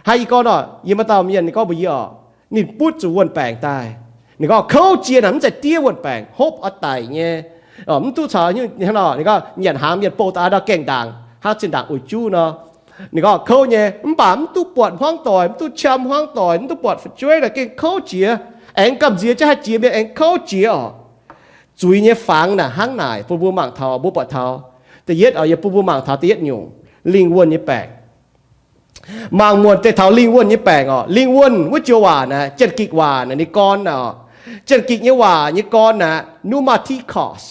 Hnangv yie gorngv nor, yie maaih dauh mienh ninh gorngv mbuox yie orqc, ninh butv zuqc wuon-baengc daaih. Ninh gorngv kouv jiex naaic mv zeiz diev wuon-baengc, hopv oix daic nyei. Mv duqv caux, ninh gorngv nyanc hnaangx mienh bouh daaih ndau gaengh ndaangc, hnangv zinh ndaangc uix juv nor. Ninh gorngv kouv nyei, mv baac mv duqv buatc hmuangv doic, mv duqv qam hmuangv doic, mv duqv buatc fu'jueiv naaic gengh kouv jiex. Aengx gamh nziex jienv haih jiex mienh aengx kouv jiex orqc. Zuiz nyei fangx naaic hnangv naaic bun mbuo mangc taux, mbuo buatc taux. Da'yietv orqc, yie bun mbuo mangc taux da'yietv nyungc, lingh wuonh nyei baengc. Mangc muonc deix taux lingh wuonh nyei baengc orqc. Lingh wuonh wuov joux waac naaic, Janx-Gikc waac naaic nyei gorn orqc. Janx-Gikc nyei waac nyei gorn naaic pneumatikos.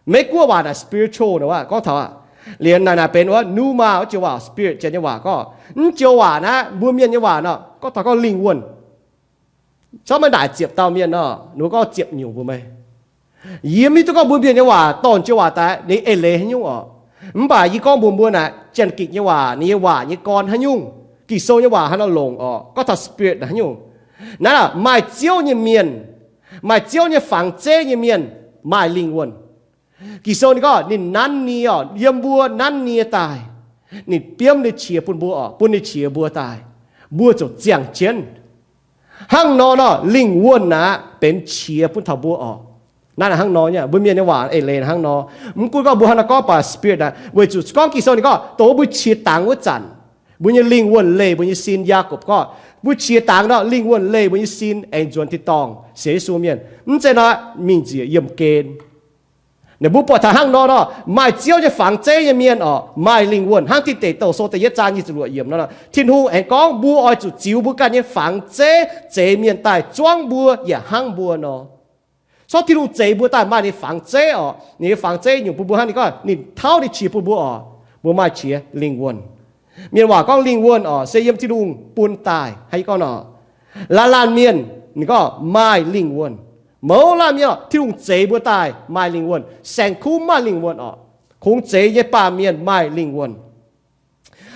Meiv-Guoqv waac naaic spiritual naaic, gorngv taux aqv. Liuz naaic naaic benx wuov pneuma wuov joux waac, spirit Janx nyei waac gorngv. Mv joux waac naaic mbuo mienh nyei waac nor gorngv taux gorngv lingh wuonh. Corc maiv naaic ziepc dauh mienh nor, ninh mbuo gorngv ziepc nyungc mbuo meih. Yie mv hiuv duqv gorngv mbuo mienh nyei waac dorh joux waac daaih ninh eix leiz haaix nyungc orqc. Mv baac yie gorngv mbuox mbuo naaic, Janx-Gikc nyei waac, ninh nyei waac nyei gorn haaix nyungc, Ging-Sou nyei waac haaix nor longc orqc, gorngv taux spirit haaix nyungc. Naaiv maaih Ziouv nyei mienh, maaih Ziouv nyei fangx zeiv nyei mienh, maaih lingh wuonh. Ging-Sou ninh gorngv ninh nanv nie orqc, yiem mbuo nanv nie daaih. Ninh biomv ninh qiex bun mbuo oc, bun ninh qiex mbuo daaih, mbuo ziouc ziangh jienv. Hnangv nor nor, lingh wuonh naaic benx qiex bun taux mbuo oc. Naaiv hnangv nor nyei, mbuo mienh nyei waac eix leiz hnangv nor. Mv gunv gorngv mbuo hnangv naaiv gorngv baac spirit naaic, weic zuqc gorngv Ging-Sou ninh gorngv, dongh mbuo qiex dangx wuov zanc, mbuo nyei lingh wuonh leih mbuo nyei sin. Yaagorpc gorngv, mbuo qiex dangx nor, lingh wuonh leih mbuo nyei sin aengx nzuonx tin-dorngh sienx Yesu mienh. Mv zeiz nor, mingh njiec yiemh gen. Naaic mbuo buatc taux hnangv nor nor, maaih Ziouv nyei fangx zeiv nyei mienh oc, maaih lingh wuonh. Hnangv Tin Deic Douh Sou da'yietv zaang nyic ziepc luoqc yiemc nor, Tin-Hungh aengx gorngv mbuo oix zuqc ziux mbuo ganh nyei fangx zeiv zeix mienh daaih zuangv mbuo yaac hnangv mbuo nor. Corc Tin-Hungh zeix mbuo daaih maaih ninh fangx zeiv oc. Ninh nyei fangx zeiv nyungc bun mbuo hnangv, ninh gorngv ninh tauv ninh qiex bun mbuo oc. Mbuo maaih qiex, lingh wuonh. Mienh waac gorngv lingh wuonh oc, se yiem Tin-Hungh bun daaih. Hnangv yie gorngv nor, laanh laanh mienh ninh gorngv maaih lingh wuonh. Mouz laanh mienh oc, Tin-Hungh zeix mbuo daaih maaih lingh wuonh. Saeng-kuv maaih lingh wuonh oc. Kungx zeix nyei baamh mienh maaih lingh wuonh.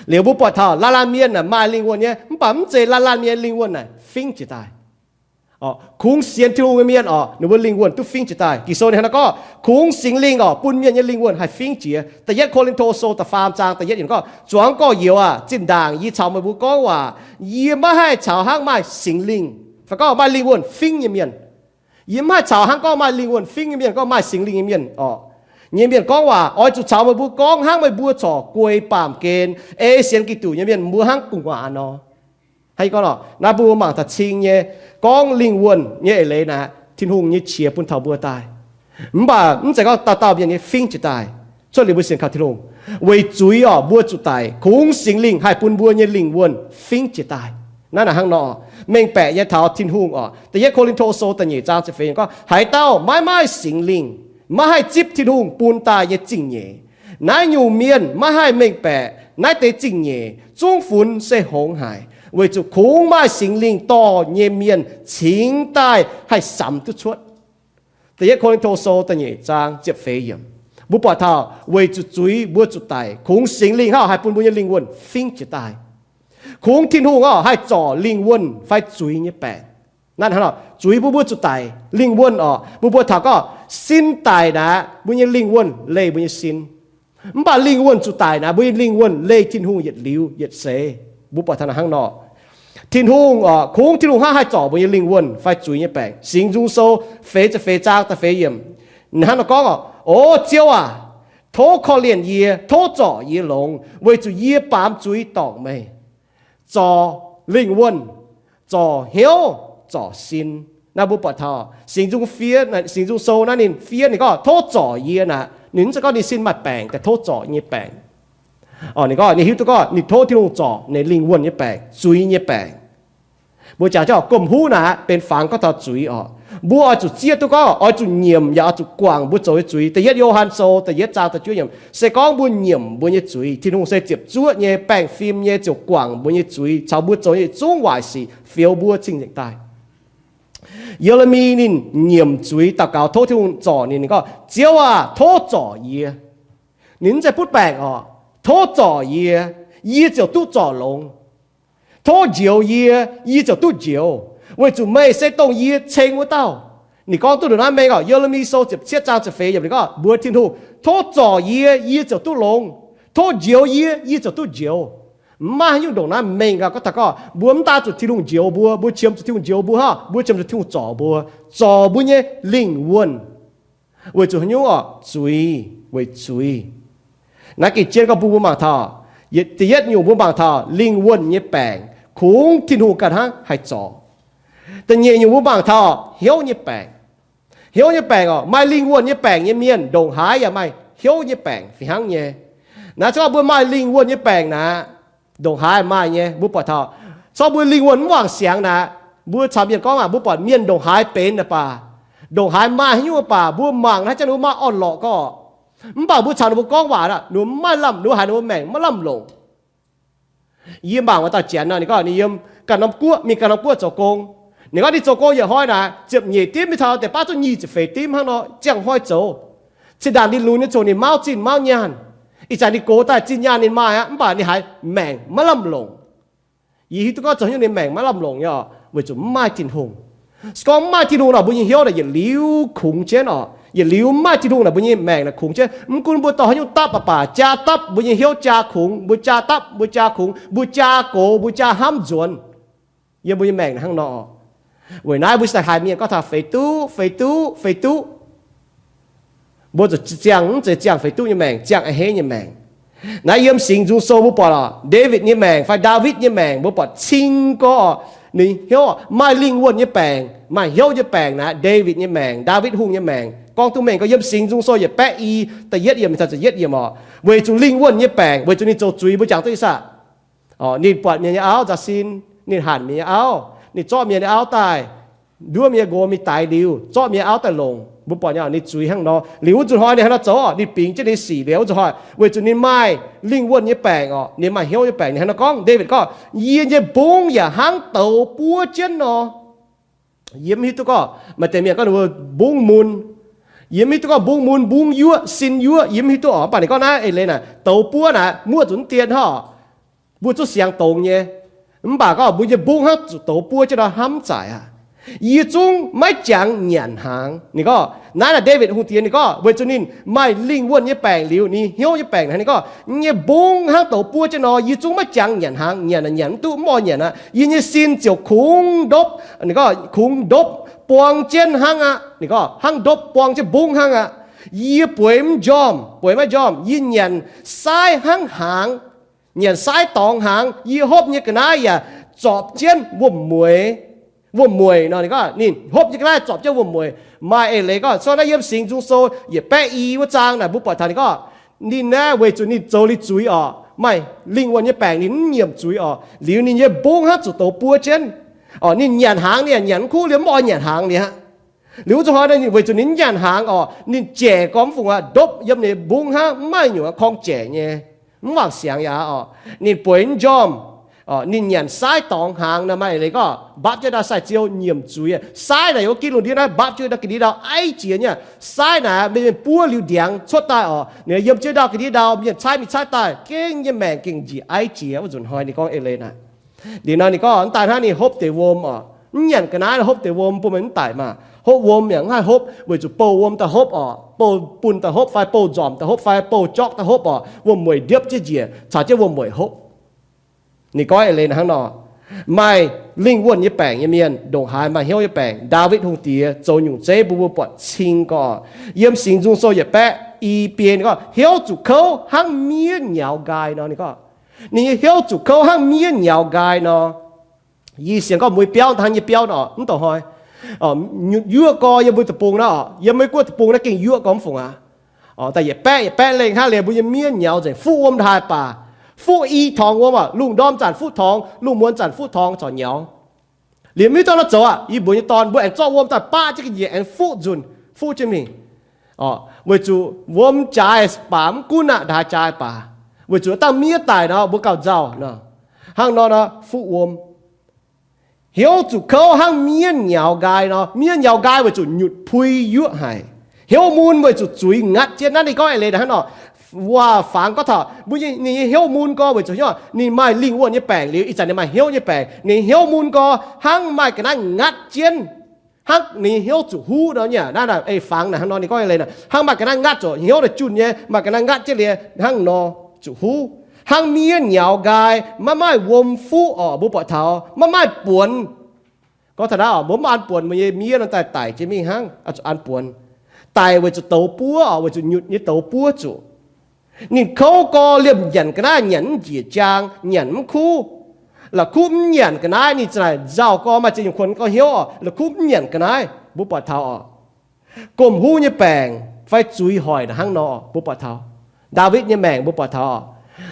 Liuz mbuo buatc taux laanh laanh mienh naaic maaih lingh wuonh nyei, mv baac mv zeiz laanh laanh mienh lingh wuonh naaic fingv jiez daaih. Kungx sienx Tin-Hungh nyei mienh oc, ninh mbuo lingh wuonh duqv fingv jiez daaih. Ging-Sou ninh hnangv naaiv gorngv, kungx Singx Lingh oc, bun mienh nyei lingh wuonh haih fingv jiez. Da'yietv Ko^lin^to Sou da'faam zaang da'yietv yiemc gorngv, zuangx gorx-youz aac, zinh ndaangc yie caux meih mbuo gorngv waac, yie maiv haih caux hnangv maaih Singx Lingh, fai gorngv maaih lingh wuonh fingv nyei mienh. Yie mv haih caux hnangv gorngv maaih lingh wuonh fingv nyei mienh, gorngv maaih Singx Lingh nyei mienh oc, nyei mienh gorngv waac. Oix zuqc caux meih mbuo gorngv hnangv meih mbuo corc guei baamh gen, ei sienx Giduc nyei mienh mbuo hnangv gu'nguaaz nor. Hnangv gorngv, naaiv mbuo mangc taux cing nyei, gorngv lingh wuonh nyei eix leiz naaic, Tin-Hungh nyei qiex bun taux mbuo daaih. Mv baac mv zeiz gorngv dauh dauh mienh nyei fingv jiez daaih. Cuotv liuz mbuo sienx kaux Tin-Hungh, weic zuiz oc, mbuo zuqc daic, kungx Singx Lingh haih bun mbuo nyei lingh wuonh fingv jiez daaih. Naaiv naaic hnangv nor, mengh baeqc nyei taux Tin-Hungh oc. Da'yietv Ko^lin^to Sou da'nyeic zaang ziepc feix yiemc gorngv, haaix dauh maiv maaih Singx Lingh, maiv haih zipv Tin-Hungh bun daaih nyei zingh nyeic. Naaiv nyungc mienh maiv haih mengh baeqc naaiv deix zingh nyeic zungv funx se hngongx haic, weic zuqc kungx maaih Singx Lingh dorh nyei mienh cingx daaih haih samx duqv cuotv. Da'yietv Ko^lin^to Sou da'nyeic zaang ziepc feix yiemc. Mbuo buatc taux weic zuqc zuiz mbuo zuqc daic, kungx Singx Lingh hnangv haih bun mbuo nyei lingh wuonh fingv jiez daaih. Kungx Tin-Hungh hnangv haih zorc lingh wuonh fai zuiz nyei baengc. Naaiv hnangv nor, zuiz bun mbuo zuqc daic, lingh wuonh oc, mbuo buatc taux gorngv sin daic naaic, mbuo nyei lingh wuonh leih mbuo nyei sin. Mv baac lingh wuonh zuqc daic naaic, mbuo nyei lingh wuonh leih Tin-Hungh yietc liuz yietc seix. Mbuo buatc taux naaic hnangv nor, Tin-Hungh oc, kungx Tin-Hungh hnangv haih zorc mbuo nyei lingh wuonh fai zuiz nyei baengc. Singx Nzung Sou feix ziepc feix zaang da'feix yiemc, hnangv nor gorngv oc, O Ziouv aac, tov korv-lienh yie, tov zorc yie longx, weic zuqc yie baamz zuiz dorngc meih, zorc lingh wuonh, zorc hnyouv, zorc sin. Naaiv mbuo buatc taux Singx Nzung fiev, Singx Nzung Sou naaiv ninh fiev ninh gorngv tov zorc yie naaic, ninh mv zeiz gorngv ninh sin maaih baengc, daaih tov zorc nyei baengc. Ninh gorngv ninh hiuv duqv gorngv ninh tov Tin-Hungh zorc ninh lingh wuonh nyei baengc, zuiz nyei baengc. Mbuo jangx jienv gomh huv naaic benx fangx gorngv taux zuiz oc. Mbuo oix zuqc zieqv duqv gorngv oix zuqc nyiemc yaac oix zuqc guangc mbuo zoux nyei zuiz. Da'yietv Yo^han Sou da'yietv zaang da'juov yiemc, se gorngv mbuo nyiemc mbuo nyei zuiz, Tin-Hungh se ziepc zuoqv nyei, baengh fim nyei, ziouc guangc mbuo nyei zuiz caux mbuo zoux nyei zungv waaic sic, fioux mbuo cing-nzengc daaih. Ye^le^mi ninh nyiemc zuiz daux gaux tov Tin-Hungh zorc ninh, ninh gorngv, Ziouv aah, tov zorc yie. Ninh mv zeiz butv baengc oc. Tov zorc yie, yie ziouc duqv zorc longx. Tov njoux yie, yie ziouc duqv njoux, weic zuqc meih se dongh yie ceng wuov dauh. Ninh gorngv duqv ndongc naaiv mengh oc. Ye^le^mi Sou ziepc cietv zaang ziepc feix yiemc ninh gorngv mbuox Tin-Hungh, tov zorc yie, yie ziouc duqv longx. Tov njoux yie, yie ziouc duqv njoux. Mv maaih haaix nyungc ndongc naaiv mengh gaax. Gorngv taux gorngv mbuo mv daaih zuqc Tin-Hungh njoux mbuo, mbuo qiemx zuqc Tin-Hungh njoux mbuo hnangv, mbuo qiemx zuqc Tin-Hungh zorc mbuo, zorc mbuo nyei lingh wuonh. Weic zuqc haaix nyungc oc? Zuiz, weic zuiz. Naaiv gengh jienv gorngv bun mbuo mangc taux, da'yietv nyungc mbuo mangc taux lingh wuonh nyei baengc, kungx Tin-Hungh ganh hnangv haih zorc. Da'nyeic nyungc mbuo mangc taux hnyouv nyei baengc. Hnyouv nyei baengc oc, maaih lingh wuonh nyei baengc nyei mienh ndongc haaix yaac maaih hnyouv nyei baengc fih hnangv nyei. Naaiv se gorngv mbuo maaih lingh wuonh nyei baengc naaic, ndongc haaix maaih nyei. Mbuo buatc taux, se gorngv mbuo lingh wuonh mv wangc siangx naaic, mbuo caux mienh gorngv aac, mbuo buatc mienh ndongc haaix benx naaic baac, ndongc haaix maaih haaix nyungc baac, mbuo mangc naaiv jangx ninh mbuo maaih orn-lorqc gorngv, mv baac mbuo caux ninh mbuo gorngv waac, ninh mbuo mv maaih lamh, ninh mbuo haiz ninh mbuo maengc maiv lamh longc. Yie mangc wuov dauh janx nor, ninh gorngv ninh yiem ganh norm guoqv, mingh ganh norm guoqv zoux gong. Ninh gorngv ninh zoux gong yietc hnoi naaic, ziepc nyeic dimv mingh taux deix baav zungv nyic ziepc feix dimv hnangv nor, ziangh hnoi zoux. Zinh ndaangc ninh lunx nyei ziouc ninh mauv zinh mauv nyaanh. Ih zanc ninh gox daaih zinh nyaanh ninh maaih aqv, mv baac ninh haiz maengc maiv lamh longc. Yie hiuv duqv gorngv zoux haaix nyungc ninh maengc maiv lamh longc nyei oc, weic zuqc mv maaih Tin-Hungh. Se gorngv mv maaih Tin-Hungh nor, mbuo nyei hnyouv naaic yietc liuz kungx jienv oc. Yietc liuz maaih Tin-Hungh naaic mbuo nyei maengc naaic kungx jienv. Mv gunv mbuo dorh haaix nyungc dapv mv baac, jaa dapv mbuo nyei hnyouv, jaa kungx mbuo, jaa dapv mbuo, jaa kungx mbuo, jaa gox mbuo, jaa hnamv nzuonx yiem mbuo nyei maengc naaic hnangv nor. Weic naaiv mbuo se haiz mienh gorngv taux feix duqv, feix duqv, feix duqv. Mbuo zuqc ziangh, mv zeiz ziangh feix duqv nyei maengc, ziangh a'hneiv nyei maengc. Naaiv yiem Singx Nzung Sou mbuo buatc oc, Ndaawitv nyei maengc fai Ndaawitv nyei maengc mbuo buatc cing gorx, ninh hnyouv maaih lingh wuonh nyei baengc, maaih hnyouv nyei baengc naaic, Ndaawitv nyei maengc, Ndaawitv Hungh nyei maengc. Gorngv duqv mengh gorngv yiem Singx Nzung Sou yietc baeqv i, da'yietv yiemc taux ziepc yietv yiemc oc, weic zuqc lingh wuonh nyei baengc, weic zuqc ninh zoux zuiz mbuo jangx duqv ih saah. Ninh buatc mienh nyei auv nzaaux sin, ninh hanc mienh nyei auv, ninh zorqv mienh nyei auv daaih, nduov mienh nyei nqox mingh daix liuz, zorqv mienh nyei auv daaih longc. Mbuo buatc nyei ninh zuiz hnangv nor. Liuz wuov nzunc hnoi ninh hnangv nor zoux, ninh bingx jienv ninh sic liuz wuov nzunc hnoi, weic zuqc ninh maaih lingh wuonh nyei baengc oc, ninh maaih hnyouv nyei baengc. Ninh hnangv nor gorngv, Ndaawitv gorngv, Yie nyei mbungv yaac hnangv douz buov jienv nor. Yie mv hiuv duqv gorngv maaih deix mienh gorngv ninh mbuo mbungv mun, yie mv hiuv duqv gorngv mbungv mun, mbungv yuoqv, sin yuoqv, yie mv hiuv duqv oc. Mv baac ninh gorngv naaiv eix leiz naaic, douz buov naaic muoqv zuqc mv dien hov, mbuo zuqv siangx dongz nyei. Mv baac gorngv mbuo nyei mbungv hnangv zuqc douz buov jienv nor, hnamv zaaic aqv. Yie zungv maiv jangx nyanc hnaangx. Ninh gorngv naaiv naaic Ndaawitv Hungh Diex ninh gorngv weic zuqc ninh maaih lingh wuonh nyei baengc liuz, ninh hnyouv nyei baengc hnangv, ninh gorngv, Yie nyei mbungv hnangv douz buov jienv nor, yie zungv maiv jangx nyanc hnaangx. Nyanc, nyanc mv duqv, mv oix nyanc aqv. Yie nyei sin ziouc kungx ndopv, ninh gorngv kungx ndopv buang jienv hnangv aqv. Ninh gorngv hnangv ndopv buang jienv mbungv hnangv aqv. Yie bueix mv njormh, bueix maiv njormh. Yie nyanc saaiv hnangv hnaangx, nyanc saaiv dorngx hnaangx. Yie hopv nyei ga'naaiv yaac zorpc jienv wuom-mueiz. Wuom-mueiz nor, ninh gorngv ninh hopv nyei ga'naaiv zorpc jienv wuom-mueiz. Maaih eix leiz gorngv, so naaiv yiem Singx Nzung Sou yietc baeqv i wuov zaang naaic mbuo buatc taux ninh gorngv, ninh naaiv weic zuqc ninh zoux liuz zuiz oc, maaih lingh wuonh nyei baengc ninh mv nyiemc zuiz oc, liuz ninh nyei mbungv hnangv zuqc douz buov jienv oc. Ninh nyanc hnaangx ninh yaac nyanc mv kuv liuz, mv oix nyanc hnaangx liuz aqv. Liuz wuov zuqc hnoi naaic weic zuqc ninh mv nyanc hnaangx oc, ninh jaic gormx fungc aqv, ndopv yiem ninh mbungv hnangv, mv maaih nyungc korng jaic nyei, mv wangc siangx yaac oc. Ninh bueix mv njormh, ninh nyanc saaiv dorngx hnaangx nor, maaih eix leiz gorngv mbapv jienv ndau sai-ziou nyiemc zuiz. Saaiv naaic yiem wuov ginv lungh ndiev naaiv mbapv jienv ndau ga'ndiev ndau aiv jiex nyei. Saaiv naaic mienh buov liuz ndiangx cuotv daaih oc, ninh yiem jienv ndau ga'ndiev ndau, mienh caaiv mingh caaiv daaih, gengh nyei maengc gengh njiec aiv jiex wuov nzunc hnoi. Ninh gorngv eix leiz naaic, liuz nor ninh gorngv mv daaih hnangv ninh hopv deix wuom oc, mv nyanc ga'naaiv hopv deix wuom, bun meih mv daic maah. Hopv wuom yaac mv haih hopv weic zuqc bouh wuom daaih hopv oc, bouh bunh daaih hopv fai bouh nzormc daaih hopv fai bouh jorqv daaih hopv oc, wuom-mueiz ndiepv jienv njiec caux jienv wuom-mueiz hopv. Ninh gorngv eix leiz hnangv nor. Maaih lingh wuonh nyei baengc nyei mienh ndongc haaix maaih hnyouv nyei baengc. Ndaawitv Hungh Diex zoux nyungc zeiv mbuo, mbuo buatc cing gorx. Yiem Singx Nzung Sou yietc baeqv i biei ninh gorngv, Hnyouv zuqc kouv hnangv miev nyaux nqaai nor. Ninh gorngv ninh nyei hnyouv zuqc kouv hnangv miev nyaux nqaai nor. Yie sienx gorngv mbuo nyei biauv hnangv nyei biauv nor, mv douc hnoi, nyutc yuoqv gorx yiem mbuo deic-bung naaiv oc, yiem Meiv Guoqv deic-bung naaiv gengh yuoqv gorx mv fungc aqv. Daaih yietc baeqv yietc baeqv lengh hnangv liuz mbuo nyei miev nyaux nzengc, fuqv wuom haaix baac, fuqv i torngx wuom oc, lungh ndorm zanc fuqv torngx, lungh muonz zanc fuqv torngx corc nyaux. Liemh mv hiuv duqv nor zoux aqv. Yie mbuox nyei dorn, mbuo aengx zorqv wuom daaih baqv jienv ga'nyiec aengx fuqv nzunc, fuqv jienv mingh. Weic zuqc wuom jaaix baac mv gunv aqv, ndaaix jaaix baac, weic zuqc dangh miev daic nor mbuo gauh nzauh nor. Hnangv nor nor fuqv wuom. Hnyouv zuqc kouv hnangv miev nyaux nqaai nor. Miev nyaux nqaai weic zuqc nyutc pui yuoqv haic. Hnyouv mun weic zuqc zuiz ngatv jienv. Naaiv ninh gorngv eix leiz hnangv nor. Waac-fangx gorngv taux mbuo ninh nyei hnyouv mun gorx weic zuqc hnyouv ninh maaih lingh wuonh nyei baengc liuz, ih zanc ninh maaih hnyouv nyei baengc, ninh hnyouv mun gorx hnangv maaih ga'naaiv ngatv jienv. Hnangv ninh nyei hnyouv zuqc huv nor nyei. Naaiv ei-fangx naaic hnangv nor ninh gorngv eix leiz, hnangv maaih ga'naaiv ngatv zuqc hnyouv daaih junh nyei, maaih ga'naaiv ngatv jienv liuz hnangv nor zuqc huv. Hnangv miev nyaux nqaai, maiv maaih wuom fuqv orqc. Mbuo buatc taux maiv maaih buonx. Gorngv taux naaiv oc, mbuo mv an buonx, mbuo nyei miev nor daaih daic jienv mingh hnangv, zuqc an buonx. Daic weic zuqc douz buov orqc, weic zuqc nyutc nyei douz buov zuqc. Ninh kouv gorx liemh nyanc ga'naaiv nyanc mv njiec jaang, nyanc mv kuv. La'kuqv mv nyanc ga'naaiv ninh za'naaic nzauh gorx maaih ziex nyungc kuonx gorx hnyouv orqc, la'kuqv mv nyanc ga'naaiv. Mbuo buatc taux orqc, gomh huv nyei baengc fai zuiz hoic naaic hnangv nor mbuo buatc taux. Ndaawitv nyei maengc mbuo buatc taux orqc,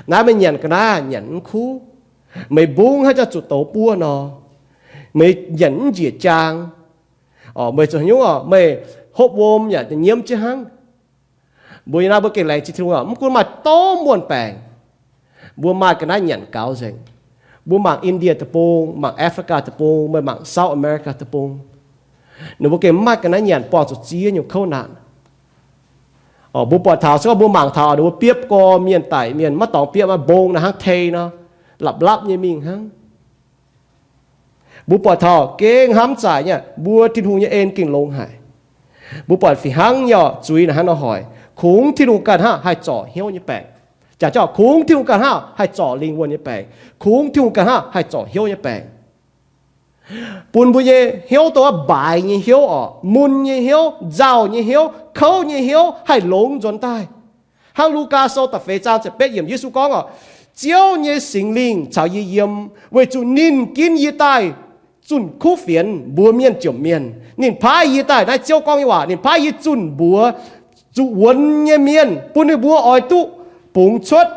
naaiv meih nyanc ga'naaiv nyanc mv kuv, meih mbungv hnangv janx zuqc douz buov nor, meih nyanc mv njiec jaang. Meih zuqc haaix nyungc orqc, meih hopv wuom yaac nyiemv jienv hnangv. Mbuo yiem naaiv mbuo gengh laengz zingh Tin-Hungh, mv gunv maaih dongh muonh baengc, mbuo maaih ga'naaiv nyanc gaux nzengc. Mbuo mangc India deic-bung, mangc Africa deic-bung, meih mangc South America deic-bung, ninh mbuo gengh mv maaih ga'naaiv nyanc, buangh zuqc ziex nyungc kouv naanc. Mbuo buatc taux se gorngv mbuo mangc taux ninh mbuo biopv gorx mienh daic mienh, maiv dorngx biopv, maiv mbong naaic hnangv tei nor, lapc lapv nyei mingh hnangv. Mbuo buatc taux gengh hnamv zaaic nyei, mbuo Tin-Hungh nyei en gengh longx haic. Mbuo buatc fih hnangv nyei oc, zuiz naaic hnangv nor hoic, kungx Tin-Hungh ganh hnangv haih zorc hnyouv nyei baengc. Jaax jauv kungx Tin-Hungh ganh hnangv haih zorc lingh wuonh nyei baengc. Kungx Tin-Hungh ganh hnangv haih zorc hnyouv nyei baengc, bun mbuo nyei hnyouv dongh wuov baaix nyei hnyouv oc, mun nyei hnyouv, nzauh nyei hnyouv, kouv nyei hnyouv haih longx nzuonx daaih. Hnangv Lugaa Sou da'feix zaang ziepc betv yiemc Yesu gorngv oc, Ziouv nyei Singx Lingh caux yie yiem, weic zuqc ninh ginv yie daaih zunh kuv fienx mbuox mienh jomc mienh. Ninh paaiv yie daaih, naaiv Ziouv gorngv nyei waac, ninh paaiv yie zunh mbuox zuqc wuonx nyei mienh, bun ninh mbuo oix duqv bungx cuotv,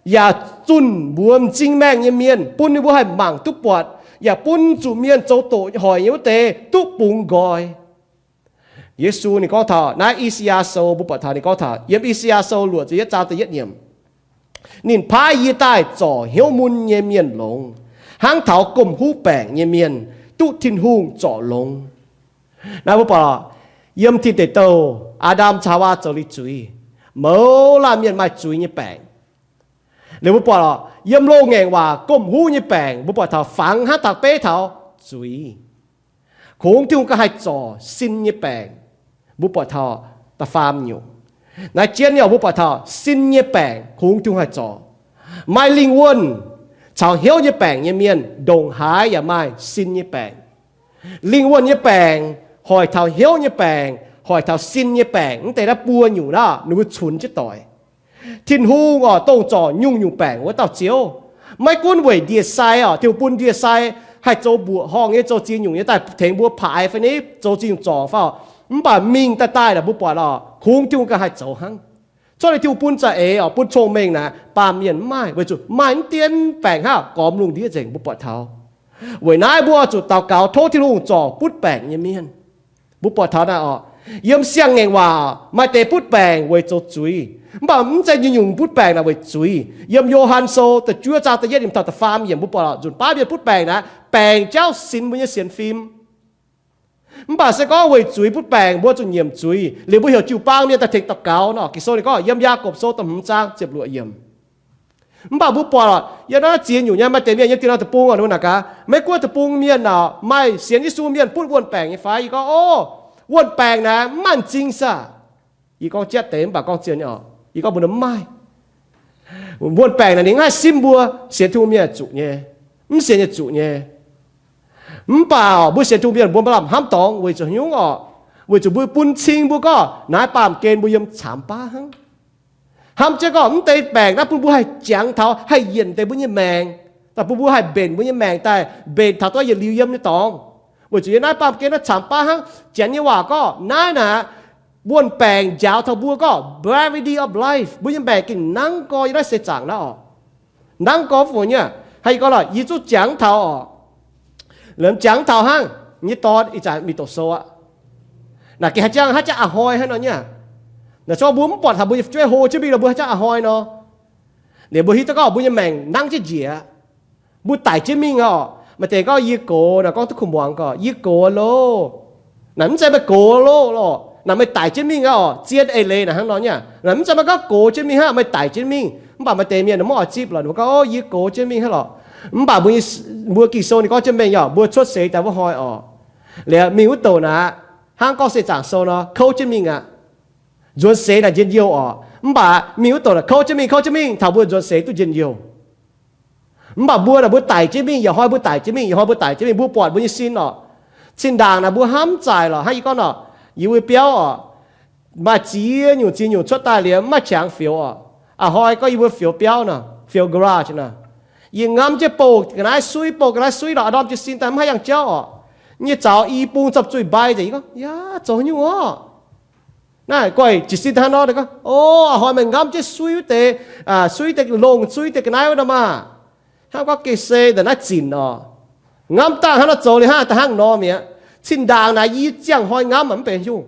yaac zunh mbuox m'zing maengh nyei mienh, bun ninh mbuo haih mangc duqv buatc, yaac bun zuqc mienh zoux doqc hoic nyei wuov deix duqv bungx nqoi. Yesu ninh gorngv taux naaiv I^saa^yaa Sou, mbuo buatc taux ninh gorngv taux yiem I^saa^yaa Sou luoqc ziepc yietv zaang da'yietv yiemc, Ninh paaiv yie daaih zorc hnyouv mun nyei mienh longx, hnangv taux gomh huv baengc nyei mienh duqv Tin-Hungh zorc longx. Naaiv mbuo buatc yiem Tin Deic Douh, Aa^ndam caux Haawaa zoux liuz zuiz, mouz laanh mienh maaih zuiz nyei baengc. Liuz mbuo buatc yiem loz-ngaengc waac gomh huv nyei baengc, mbuo buatc taux fangx hnangv dangh beiv taux zuiz. Kungx Tin-Hungh ganh haih zorc sin nyei baengc. Mbuo buatc taux da'faam nyungc. Naaiv jienv nyei mbuo buatc taux sin nyei baengc kungx Tin-Hungh haih zorc. Maaih lingh wuonh caux hnyouv nyei baengc nyei mienh ndongc haaix yaac maaih sin nyei baengc. Lingh wuonh nyei baengc hoic taux hnyouv nyei baengc, hoic taux sin nyei baengc. Mv deix naaiv buo nyungc naaiv ninh mbuo cunx jienv doic. Tin-Hungh oc, dongh zorc nyungc-nyungc baengc wuov dauh Ziouv. Maiv gunv weic ndie-sai oc, Tin-Hungh bun ndie-sai haih zoux mbuoqc horngh nyei, zoux ziex nyungc nyei daaih tengx mbuo paaix fai ni zoux ziex nyungc zorngc fai oc, mv baac mingh daaih daaih naaic mbuo buatc oc, kungx Tin-Hungh ganh haih zoux hnangv. Cuotv liuz Tin-Hungh bun za'eix oc, bun cong-mengh naaic, baamh mienh mv maaih, weic zuqc maaih mv dien baengc hnangv gormx lungh ndiev nzengc, mbuo buatc taux. Weic naaiv mbuo oix zuqc daux gaux tov Tin-Hungh zorc butv baengc nyei mienh. Mbuo buatc taux naaiv oc, yiem siang-ngaengc waac maaih deix butv baengc weic zoux zuiz, mv baac mv zeiz nyungc-nyungc butv baengc naaic weic zuiz. Yiem Yo^han Sou da'juov zaang da'yietv yiemc taux da'faam yiemc mbuo buatc nzunc baav mienh butv baengc naaic, baengc jauv sinx mbuo nyei sienx fim. Mv baac se gorngv weic zuiz butv baengc, mbuo zuqc nyiemc zuiz liuz mbuo heuc jiu-baang mienh daaih tengx daux gaux nor. Ging-Sou ninh gorngv yiem Yaagorpc Sou da'hmz zaang ziepc luoqc yiemc. Mv baac mbuo buatc oc, yiem naaiv ziex nyungc nyei maaih deix mienh yiem dieh norm deic-bung oc, ninh mbuo naaic gaax, maiv gunv deic-bung mienh oc, maaih sienx Yesu mienh butv wuonh baengc nyei fai? Yie gorngv, o, wuonh baengc naaic mv maaih m'zing saah? Yie gorngv jatv deix mv baac gorngv zien nyei oc, yie gorngv mbuo mv maaih. Wuonh baengc naaic ninh mv haih simv mbuo, sienx Tin-Hungh mienh zuqc nyei, mv sienx yaac zuqc nyei. Mv baac mbuo sienx Tin-Hungh mienh mbuo maiv lamh hnamv dorngx weic zuqc haaix nyungc oc? Weic zuqc mbuo bun cing mbuo gorngv naaiv baamh gen mbuo yiem caamx baav hnangv. Hnamv jienv gorngv mv deix baengc naaiv bun mbuo haih jangx taux haih yienc deix mbuo nyei maengc, daaih bun mbuo haih mbenc mbuo nyei maengc daaih mbenc taux duqv yietc liuz yiem nyei dorngx. Weic zuqc yiem naaiv baamh gen naaiv caamx baav hnangv. Janx nyei waac gorngv naaiv naaic, wuonh baengc njaaux taux mbuo gorngv brevity of life, mbuo nyei maengc gengh nangv gorx yiem naaiv seix zaangc naaiv oc. Nangv gorx fungc nyei, haaix yie gorngv lorqc, yie zungv jangx taux oc. Lomh jangx taux hnangv nyei dorn ih zanc mingh doqc sou aqv. Naaic gengh haaix jangx, haaix jangx a'hnoi hnangv nor nyei. Naaic zorqv mbuo mv buatc taux mbuo nyei fu'jueiv hlo jienv mingh nor, mbuo haaix jangx a'hnoi nor. Liuz mbuo hiuv duqv gorngv mbuo nyei maengc nangv jienv njiec aqv. Mbuo daic jienv mingh aqv oc. Maaih deix gorngv yie gox, naaic gorngv duqv kuh muangx gorqv, yie gox loh. Naaic mv zeiz meih gox loh lorqc, naaic meih daic jienv mingh aqv oc. Zien eix leiz naaic hnangv nor nyei. Naaic mv zeiz meih gorngv gox jienv mingh hnangv, meih daic jienv mingh. Mv baac maaih deix mienh mv oix zipv lorqc, ninh mbuo gorngv, o, yie gox jienv mingh hnangv lorqc. Mv baac mbuo nyei, mbuo Ging-Sou ninh gorngv jienv mengh nyei oc, mbuo cuotv seix daaih wuov hnoi oc, liuz mingh wuov douc naaic, hnangv gorngv seix zaangc sou nor, kouv jienv mingh aqv. Nzuonx seix naaic njien-youh oc. Mv baac mingh wuov douc naaic kouv jienv mingh, kouv jienv mingh taux mbuo nzuonx seix duqv njien-youh. Mv baac mbuo naaic mbuo daic jienv mingh, yietc hnoi mbuo daic jienv mingh, yietc hnoi mbuo daic jienv mingh, mbuo buatc mbuo nyei sin oc. Cin-ndaangc naaic mbuo hnamv zaaic lorqc, hnangv yie gorngv nor, yie mbuo biauv oc, maaih ziex nyungc ziex nyungc cuotv daaih liuz mv maaih qangx fioux oc. A'hnoi gorngv yie mbuo fioux biauv nor, fioux garage nor, yie ngamv jienv bouh ga'naaiv suiv, bouh ga'naaiv suiv lorqc, a'ndorm jiez sin daaih mv haih yangh jauv oc. Nyei zaux i bung zorpv zuiz mbai nzengc, yie gorngv, yaac zoux haaix nyungc oc? Naaiv goiv jiez sin hnangv nor, gorngv, o, a'hnoi meih ngamv jienv suiv wuov deix, suiv deix longh, suiv deix ga'naaiv wuov nor maah. Hnangv gorngv geh se ndongc naaiv zinc oc. Ngamv dangh hnangv nor zoux liuz hnangv da'hnangv nor mi'aqv. Cin-ndaangc naaic yie ziangh hnoi ngamv mv benx nyungc.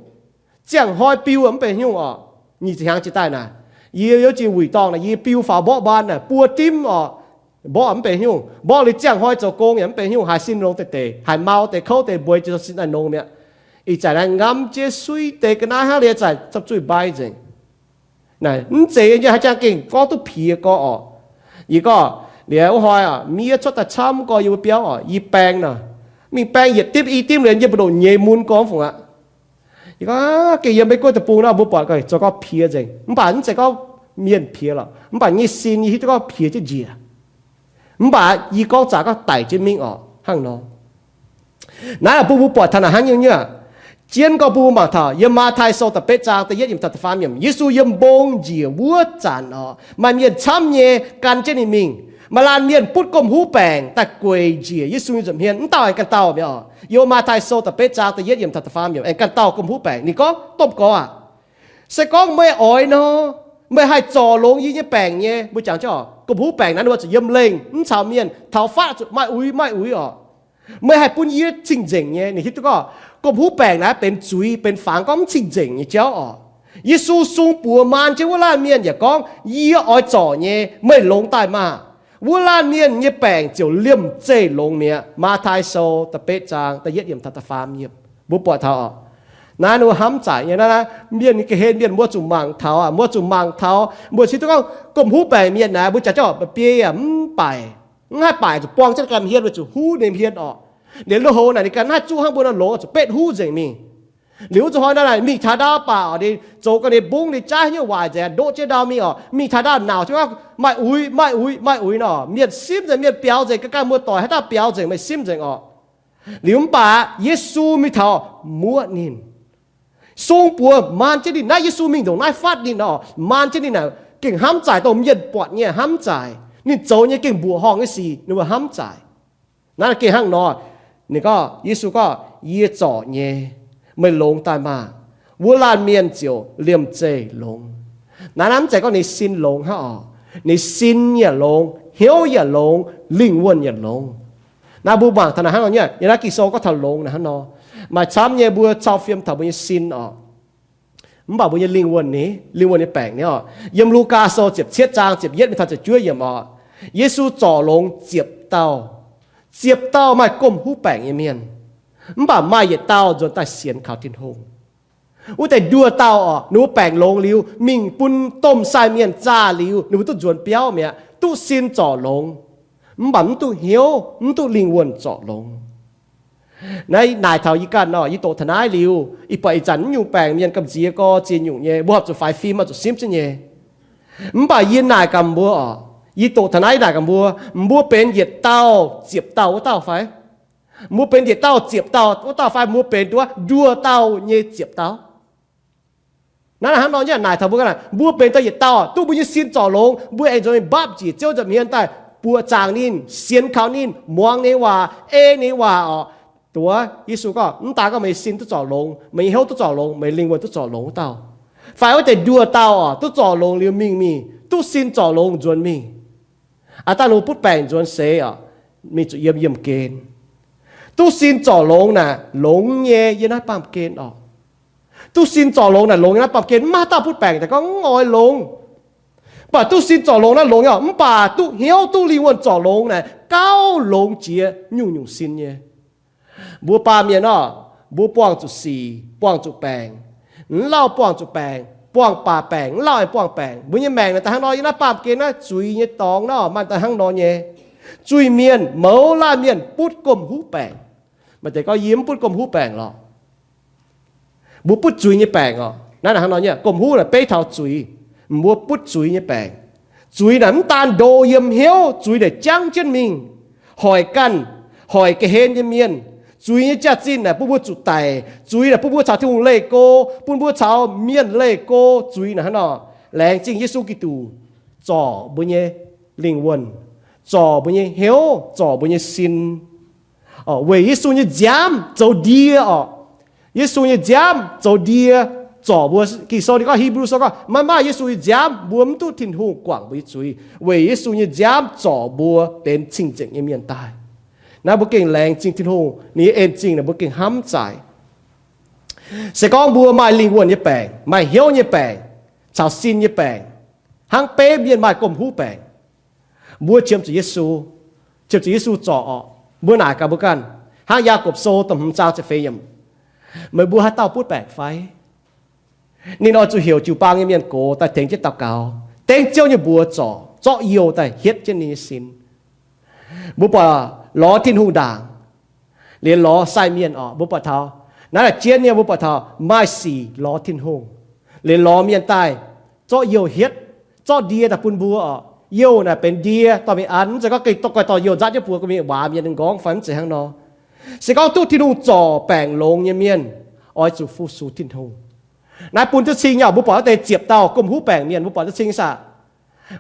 Ziangh hnoi biu mv benx nyungc oc. Nyic ziepc hnyangx jiex daaih naaic, yie youz jiex wuic dorngh naaic, yie biu faaux mborqv mbaan naaic buo dimv oc. Mborqv mv benx nyungc. Mborqv liuz ziangh hnoi zoux gong yaac mv benx nyungc, haiz sin longx deix deix, haiz mau deix, kouv deix, mbueiz jiez sin daaih nongx mi'aqv. Ih zanc naaiv ngamv jienv suiv deix ga'naaiv hnangv liuz ih zanc zorpv zuiz mbai nzengc. Naaic mv zeiz nyei, haaix jangx gengh gorngv duqv piex gorx oc. Yie gorngv liuz wuov hnoi oc, miev cuotv daaih camv gorx yie mbuo biauv oc, yie baeng nor, mingh baeng yietc dimv i dimv liuz yie mbu'ndongx nyei mun gorx fungc aqv. Yie gorngv, gengh yiem Meiv Guoqv deic-bung nor, mbuo buatc gorngv zoux gorngv piex nzengc, mv baac mv zeiz gorngv mienh piex lorqc, mv baac nyei sin yie hiuv duqv gorngv piex jienv njiec. Mv baac yie gorngv zaqc gorngv daic jienv mingh orqc, hnangv nor. Naaiv bun mbuo buatc taux naaic hnangv nyungc nyei. Jienv gorngv bun mbuo mangc taux yiem Matv^tai Sou da'betv zaang da'yietv yiemc taux da'faam yiemc, Yesu yiem mbong njiec wuov zanc orqc, maaih mienh camv nyei gan jienv ninh mingh. Maaih laanh mienh butv gomh huv baengc daaih gueic njiec Yesu nyei nza'hmien. Mv dauh aengx ganh dauh mi'aqv orqc. Yiem Matv^tai Sou da'betv zaang da'yietv yiemc taux da'faam yiemc aengx ganh dauh gomh huv baengc. Ninh gorngv, Domh Gorx aac, se gorngv meih oix nor, meih haih zorc longx yie nyei baengc nyei. Mbuo jangx jienv orqc, gomh huv baengc naaiv ninh mbuo zuqc yiem lengh, mv caux mienh, taux fatv zuqc maaih uix maaih uix orqc. Meih haih bun yie cing-nzengc nyei. Ninh hiuv duqv gorngv gomh huv baengc naaiv benx zuiz, benx fangx gorngv mv cing-nzengc nyei jauv orqc. Yesu sung buoz maan jienv wuov laanh mienh yaac gorngv, Yie oix zorc nyei, meih longx daaih maah! Wuov laanh mienh nyei baengc ziouc liemh zeih longx mi'aqv. Matv^tai Sou da'betv zaang da'yietv yiemc taux da'faam yiemc. Mbuo buatc taux orqc, naaiv ninh mbuo hnamv zaaic nyei. Naaiv mienh ga'hlen mienh mbuo zuqc mangc taux aqv, mbuo zuqc mangc taux, mbuo hiuv duqv gorngv gomh huv baengc mienh naaic, mbuo jangx jienv orqc, mba'biei yaac mv baac mv haih baaix, zuqc buang jienv ganh hmien, weic zuqc huv ninh hmien orqc. Liuz lui-houx naaic ninh ganh mv haih zuqv hnangv mbuo nor longx, zuqc betv huv nzengc mingh. Liuz wuov zuqc hnoi naaiv naaic mingh taux ndau baac orqc, ninh zoux ga'naaiv bungv ninh jaav hnyouv waaic nzengc, ndoqv jienv ndau mingh orqc. Mingh taux ndau nauc jienv gorngv, Maaih uix, maaih uix, maaih uix nor. Mienh simv nzengc, mienh biaux nzengc, ga'ganh muoz-doic haaix dauh biaux nzengc, meih simv nzengc orqc. Liuz mv baac Yesu mingh taux muoqv ninh, sung buoz maan jienv ninh. Naaiv Yesu mingh ndongc naaiv fatv ninh orqc, maan jienv ninh naaic gengh hnamv zaaic, dongh mienh buatc nyei hnamv zaaic, ninh zoux nyei gengh mbuoqc horngh nyei sic ninh mbuo hnamv zaaic. Naaiv gengh hnangv nor, ninh gorngv, Yesu gorngv, Yie zorc nyei, meih longx daaih maah! Wuov laanh mienh ziouc liemh zeih longx. Naaiv, naaiv mv zeiz gorngv ninh sin longx hnangv orqc. Ninh sin yaac longx, hnyouv yaac longx, lingh wuonh yaac longx. Naaiv mbuo mangc taux naaic hnangv nor nyei, yiem naaiv Ging-Sou gorngv taux longx naaic hnangv nor. Maaih camv nyei mbuo cau fiem taux mbuo nyei sin orqc. Mv baac mbuo nyei lingh wuonh ni, lingh wuonh nyei baengc ni orqc. Yiem Lugaa Sou ziepc cietv zaang ziepc yietv mingh taux ziepc juov yiemc orqc, Yesu zorc longx ziepc dauh, ziepc dauh maaih gomh huv baengc nyei mienh. Mv baac maaih yietc dauh nzuonx daaih sienx kaux Tin-Hungh. Wuov deix nduoh dauh orqc, ninh mbuo baengc longx liuz, mingh bun domh sai mienh zaah liuz, ninh mbuo duqv nzuonx biauv mi'aqv, duqv sin zorc longx, mv baac mv duqv hnyouv, mv duqv lingh wuonh zorc longx. Naaiv naaic taux yie ganh nor, yie doqc taux naaiv liuz, ih buatc ih zanc mv nyungc baengc mienh gamh nziex gorx ziex nyungc nyei, mbuo horpc zuqc faix fim, horpc zuqc simv jienv nyei. Mv baac yie naaic gaax mbuo orqc, yie doqc taux naaiv naaic gaax mbuo, mbuo benx yietc dauh ziepc dauh wuov dauh fai? Mbuo benx yietc dauh ziepc dauh wuov dauh fai mbuo benx duqv nduoh dauh nyei ziepc dauh? Naaiv hnangv nor nyei naaic taux mbuo ganh, mbuo benx dauh yietc dauh duqv mbuo nyei sin zorc longx, mbuo aengx nzuonx mingh mbapv njiec Ziouv nza'hmien daaih buoqc zaangc ninh, sienx kaux ninh, muangx ninh waac, ei ninh waac orqc. Duqv Yesu gorngv, mv daan gorngv meih nyei sin duqv zorc longx, meih nyei hnyouv duqv zorc longx, meih lingh wuonh duqv zorc longx wuov dauh, fai wuov deix nduoh dauh orqc, duqv zorc longx liuz mingh mingh, duqv sin zorc longx nzuonx mingh. Aav dangh ninh mbuo butv baengc nzuonx seix orqc, mingh zuqc yiem yiemh gen. Duqv sin zorc longx naaic longx nyei yiem naaiv baamh gen orqc. Duqv sin zorc longx naaic longx yiem naaiv baamh gen. Mv maaih haaix dauh butv baengc daaih gorngv mv oix longx. Mv baac duqv sin zorc longx naaiv longx nyei orqc, mv baac duqv hnyouv duqv lingh wuonh zorc longx naaic gauh longx jiex nyungc-nyungc sin nyei. Mbuo baamh mienh orqc, mbuo buangh zuqc sic, buangh zuqc baengc, mv lauh buangh zuqc baengc, buangh baac baengc, mv lauh aengx buangh baengc. Mbuo nyei maengc naaic daaih hnangv nor, yiem naaiv baamh gen naaiv zuiz nyei dorngx nor maaih daaih hnangv nor nyei. Zuiz-mienh, mouz laanh mienh butv gomh huv baengc. Maaih deix gorngv, yie mv butv gomh huv baengc lorqc. Mbuo butv zuiz nyei baengc orqc. Naaiv hnangv nor nyei, gomh huv naaic beiv taux zuiz. Mbuo butv zuiz nyei baengc. Zuiz naaic mv daan ndo yiem hnyouv, zuiz naaic jangv jienv mingh, hoic ganh, hoic ga'hlen nyei mienh. Zuiz nyei jaax-zinh naaic bun mbuo zuqc daic. Zuiz naaic bun mbuo caux Tin-Hungh leih go, bun mbuo caux mienh leih go. Zuiz naaic hnangv nor. Laengz zingh Yesu Giduc zorc mbuo nyei lingh wuonh, zorc mbuo nyei hnyouv, zorc mbuo nyei sin. Weic Yesu nyei nziaamv zoux ndie orqc. Yesu nyei nziaamv zoux ndie zorc mbuo. Ging-Sou ninh gorngv, Hipv^lu Sou gorngv, maiv maaih Yesu nyei nziaamv mbuo mv duqv Tin-Hungh guangc mbuo nyei zuiz. Weic Yesu nyei nziaamv zorc mbuo benx cing-nzengc nyei mienh daaih. Naaiv mbuo gengh laengz zingh Tin-Hungh, ninh nyei en-zingh naaic mbuo gengh hnamv zaaic. Se gorngv mbuo maaih lingh wuonh nyei baengc, maaih hnyouv nyei baengc, caux sin nyei baengc, hnangv beiv mienh maaih gomh huv baengc, mbuo qiemx zuqc Yesu, qiemx zuqc Yesu zorc orqc. Mbuo naaic gaax mbuo ganh, hnangv Yaagorpc Sou da'hmz zaang ziepc feix yiemc, meih mbuo haaix dauh butv baengc fai? Ninh oix zuqc heuc jiu-baang nyei mienh gox daaih tengx jienv daux gaux, dengv Ziouv nyei mbuox zorc, zorqv youh daaih hietv jienv ninh nyei sin. Mbuo buatc lorz Tin-Hungh ndaangc, liemh lorz sai mienh orqc, mbuo buatc taux Naaiv naaic jienv nyei mbuo buatc taux maaih sic lorz Tin-Hungh, liemh lorz mienh daaih zorqv youh hietv, zorqv ndie daaih bun mbuo oc. Youh naaic benx ndie dorh mingh an, mv zeiz gorngv gengh dorh, goiv dorh youh nzaatv jienv buoz gu'mingh waaz mienh nyei nqorngv fai mv zeiz hnangv nor. Se gorngv duqv Tin-Hungh zorc baengc longx nyei mienh, oix zuqc fu-sux Tin-Hungh. Naaiv bun duqv cing nyei oc. Mbuo buatc wuov deix ziepc dauh gomh huv baengc mienh, mbuo buatc duqv cing saah?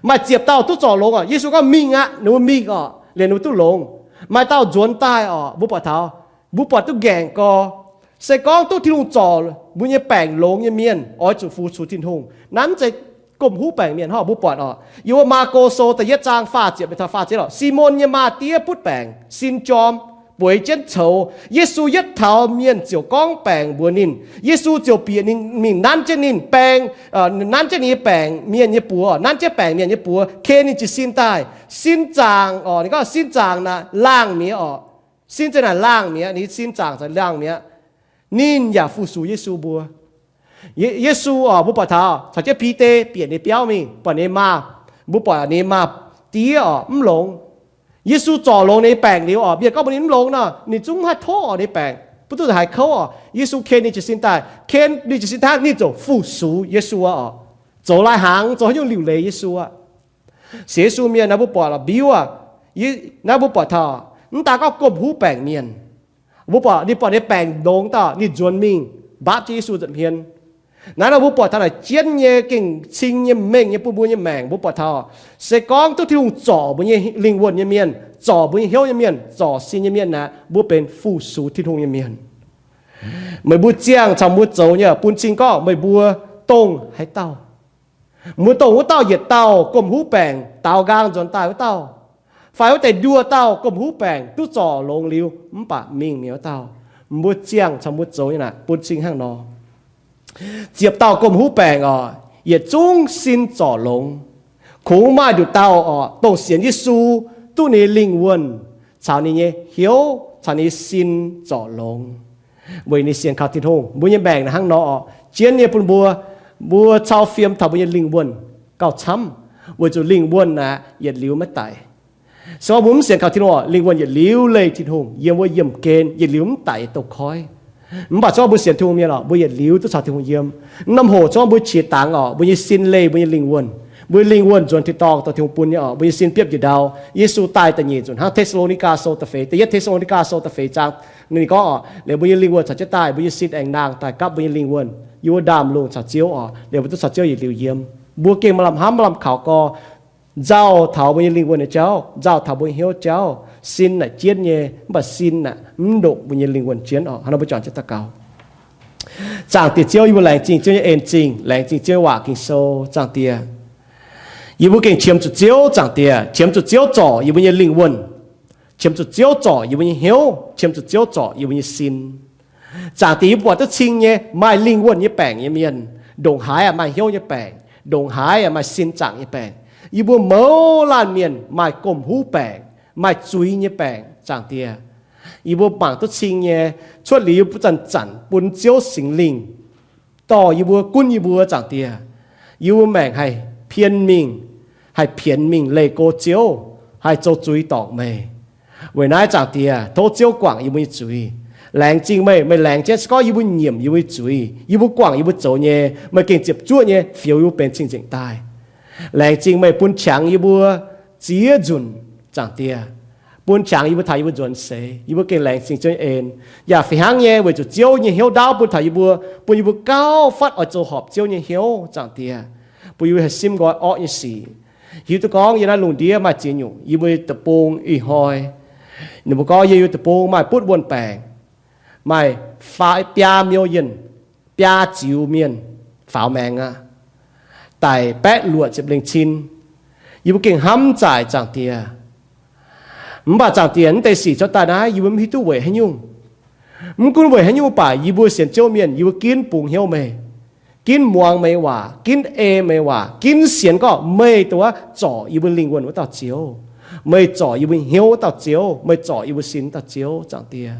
Maaih ziepc dauh duqv zorc longx oc. Yesu gorngv, Mingh aqv. Ninh mbuo mingh oc, liemh ninh mbuo duqv longx. Maaih dauh nzuonx daaih oc. Mbuo buatc taux, mbuo buatc duqv ngaengc gorx. Se gorngv duqv Tin-Hungh zorc mbuo nyei baengc longx nyei mienh, oix zuqc fu-sux Tin-Hungh. Naaiv mv zeiz gomh huv baengc mienh hnangv. Mbuo buatc oc, yiem wuov Maako Sou da'yietv zaang faah ziepc mingh taux faah ziepc oc, Simon nyei maa-diev butv baengc, sin jorm, bueix jienv coux. Yesu yietv taux mienh ziouc gorngv baengc mbuox ninh. Yesu ziouc bieqc ninh mingh nanv jienv ninh baeng, nanv jienv ninh nyei baengc mienh nyei buoz, nanv jienv baengc mienh nyei buoz, ken ninh jiez sin daaih. Sin zaangc oc, ninh gorngv sin zaangc naaic laangh mi'aqv oc. Sin zaangc naaic laangh mi'aqv, ninh sin zaangc naaic laangh mi'aqv. Ninh yaac fu-sux Yesu mbuo. Ye-, Yesu oc, mbuo buatc taux caux jienv Bide bieqc ninh biauv mingh, buatc ninh maa, mbuo buatc ninh maa-diev oc, mv longx. Yesu zorc longx ninh nyei baengc liuz oc, mienh gorngv mbuox ninh mv longx nor, ninh zungv mv haih tov oc ninh nyei baengc, mv duqv haiz kouv oc. Yesu ken ninh jiez sin daaih, ken ninh jiez sin daaih, ninh ziouc fu-sux Yesu oc. Zoux lai hnaangx, zoux haaix nyungc liuc leiz Yesu aqv. Sienx Yesu mienh naaiv mbuo buatc la'biuv aqv. Naaiv mbuo buatc taux mv daan gorngv gomh huv baengc mienh, mbuo buatc ninh buatc ninh baengc longx daaih, ninh nzuonx mingh mbaapv jienv Yesu nza'hmien. Naaiv nor mbuo buatc taux naaic jienv nyei gengh cing nyei mengh nyei bun mbuo nyei maengc. Mbuo buatc taux se gorngv duqv Tin-Hungh zorc mbuo nyei lingh wuonh nyei mienh, zorc mbuo nyei hnyouv nyei mienh, zorc sin nyei mienh aeqv, mbuo benx fu-sux Tin-Hungh nyei mienh. Meih mbuo ziangh caux mbuo zoux nyei bun cing gorngv meih mbuo dongh haaix dauh. Mbuo dongh wuov dauh yietc dauh gomh huv baengc daaux nqaang nzuonx daaih wuov dauh, fai wuov deix nduoh dauh gomh huv baengc duqv zorc longx liuz mv baac mingh mi'aqv wuov dauh. Mbuo ziangh caux mbuo zoux nyei naaic bun cing hnangv nor. Ziepc dauh gomh huv baengc oc, yietc zungv sin zorc longx. Kungx maaih nduqc dauh oc, dongh sienx Yesu duqv ninh nyei lingh wuonh caux ninh nyei hnyouv caux ninh nyei sin zorc longx, weic ninh sienx kaux Tin-Hungh. Mbuo nyei maengc naaic hnangv nor oc, jienv nyei bun mbuo, mbuo cau fiem taux mbuo nyei lingh wuonh gauh camv, weic zuqc lingh wuonh aeqv, yietc liuz maiv daic. Se gorngv mbuo mv sienx kaux Tin-Hungh oc, lingh wuonh yietc liuz leih Tin-Hungh yiem wuov yiemh gen, yietc liuz mv daic yietc douz-koiv. Mv baac se gorngv mbuo sienx Tin-Hungh mienh oc, mbuo yietc liuz duqv caux Tin-Hungh yiem. Mv norm hoc se gorngv mbuo qiex dangx oc, mbuo nyei sin leih mbuo nyei lingh wuonh. Mbuo lingh wuonh nzuonx tin-dorngh dongh Tin-Hungh bun nyei oc, mbuo nyei sin biopv njiec ndau. Yesu daaih da'nyeic nzunc hnangv Te^saa^lo^ni^gaa Sou da'feix, da'yietv Te^saa^lo^ni^gaa Sou da'feix zaang, ninh gorngv oc, liuz mbuo nyei lingh wuonh caux jienv daaih, mbuo nyei sin aengx nangh daaih gapv mbuo nyei lingh wuonh yiem wuov ndaamv-lungh caux Ziouv oc, liuz mbuo duqv caux Ziouv yietc liuz yiem. Mbuo gengh maaih lamh hnamv maaih lamh kaux gorx, nzauh taux mbuo nyei lingh wuonh nyei jauv, nzauh taux mbuo nyei hnyouv jauv. Sin naaic jienv nyei, mv baac sin naaic mv ndongc mbuo nyei lingh wuonh jienv oc. Hnangv nor mbuo juangc jienv daux gaux. Zaangc Diex Ziouv, yie mbuo laengz zingh Ziouv nyei en zingh, laengz zingh Ziouv nyei waac Ging-Sou. Zaangc Diex, yie mbuo gengh qiemx zuqc Ziouv, Zaangc Diex, qiemx zuqc Ziouv zorc yie mbuo nyei lingh wuonh, qiemx zuqc Ziouv zorc yie mbuo nyei hnyouv, qiemx zuqc Ziouv zorc yie mbuo nyei sin. Zaangc Diex, yie mbuo buatc duqv cing nyei maaih lingh wuonh nyei baengc nyei mienh, ndongc haaix yaac maaih hnyouv nyei baengc, ndongc haaix yaac maaih sin zaangc nyei baengc. Yie mbuo mouz laanh mienh maaih gomh huv baengc, maaih zuiz nyei baengc, Zaangc Diex. Yie mbuo mangc duqv cing nyei, cuotv liuz yie mbuo zanc-zanc bun Ziouv Singx Lingh dorh yie mbuo, gunv yie mbuo, Zaangc Diex. Yie mbuo maengc haih pien mingh, haih pienx mingh leih go Ziouv, haih zoux zuiz dorngc meih. Weic naaiv, Zaangc Diex, tov Ziouv guangc yie mbuo nyei zuiz. Laengz zingh meih, meih laengz jienv se gorngv yie mbuo nyiemc yie mbuo nyei zuiz, yie mbuo guangc yie mbuo zoux nyei, meih gengh ziepc zuoqv nyei fioux yie mbuo benx cing-nzengc daaih. Laengz zingh meih bun qangx yie mbuo ziex nzunc, Zaangc Diex, bun qangx yie mbuo taux yie mbuo nzuonx seix. Yie mbuo gengh laengz zingh Ziouv nyei en. Yaac fih hnangv nyei, weic zuqc Ziouv nyei hnyouv ndaauv bun taux yie mbuo, bun yie mbuo gauh fatv oix zoux horpc Ziouv nyei hnyouv, Zaangc Diex, bun yie mbuo haih simv nqoi orqv nyei sic. Hiuv duqv gorngv yiem naaiv lungh ndiev maaih ziex nyungc yie mbuo nyei deic-bung ih hnoi. Ninh mbuo gorngv yiem yie mbuo deic-bung maaih butv wuonh baengc, maaih faix biaa million, biaa ziux mienh faaux maengx aqv, daic baeqv luoqc ziepc lengh cin. Yie mbuo gengh hnamv zaaic, Zaangc Diex. Mv baac Zaangc Diex, naaiv deix sic cuotv daaih naaiv yie mbuo mv hiuv duqv weic haaix nyungc. Mv gunv weic haaix nyungc baac yie mbuo sienx Ziouv mienh, yie mbuo ginv bungx hnyouv meih, ginv muangx meih waac, ginv ei meih waac, ginv sienx gorngv meih dongh wuov zorc yie mbuo lingh wuonh wuov dauh Ziouv, meih zorc yie mbuo hnyouv wuov dauh Ziouv, meih zorc yie mbuo sin wuov dauh Ziouv, Zaangc Diex.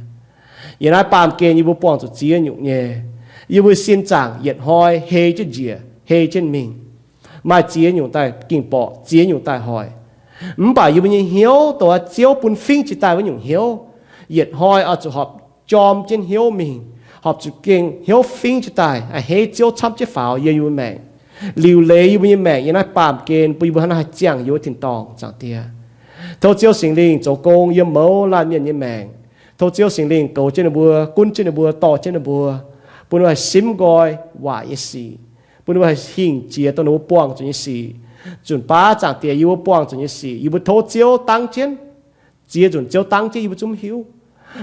Yiem naaiv baamh gen yie mbuo buangh zuqc ziex nyungc nyei. Yie mbuo sin zaangc yietc hnoi hei jienv njiec, hei jienv mingh. Maaih ziex nyungc daaih ging-borqc, ziex nyungc daaih hoic. Mv baac yie mbuo nyei hnyouv dongh wuov Ziouv bun fingv jiex daaih wuov nyungc hnyouv, yietc hnoi oix zuqc horpc jorm jienv hnyouv mingh, horpc zuqc gengh hnyouv fingx jiez daaih a'hneiv Ziouv camv jienv faaux yiem yie mbuo maengc, liuc leiz yie mbuo nyei maengc yiem naaiv baamh gen, bun yie mbuo hnangv naaiv haih ziangh yiem wuov tin-dorngh, Zaangc Diex. Tov Ziouv Singx Lingh zoux gong yiem mouz laanh mienh nyei maengc. Tov Ziouv Singx Lingh goux jienv ninh mbuo, gunv jienv ninh mbuo, dorh jienv ninh mbuo, bun ninh mbuo haih simv nqoi waac nyei sic, bun ninh mbuo haih hingh jiex dongh ninh mbuo buangh zuqc nyei sic. Nzunc baav Zaangc Diex yie mbuo buangh zuqc nyei sic, yie mbuo tov Ziouv dangv jienv, ziex nzunc Ziouv dangv jienv yie mbuo zungv hiuv.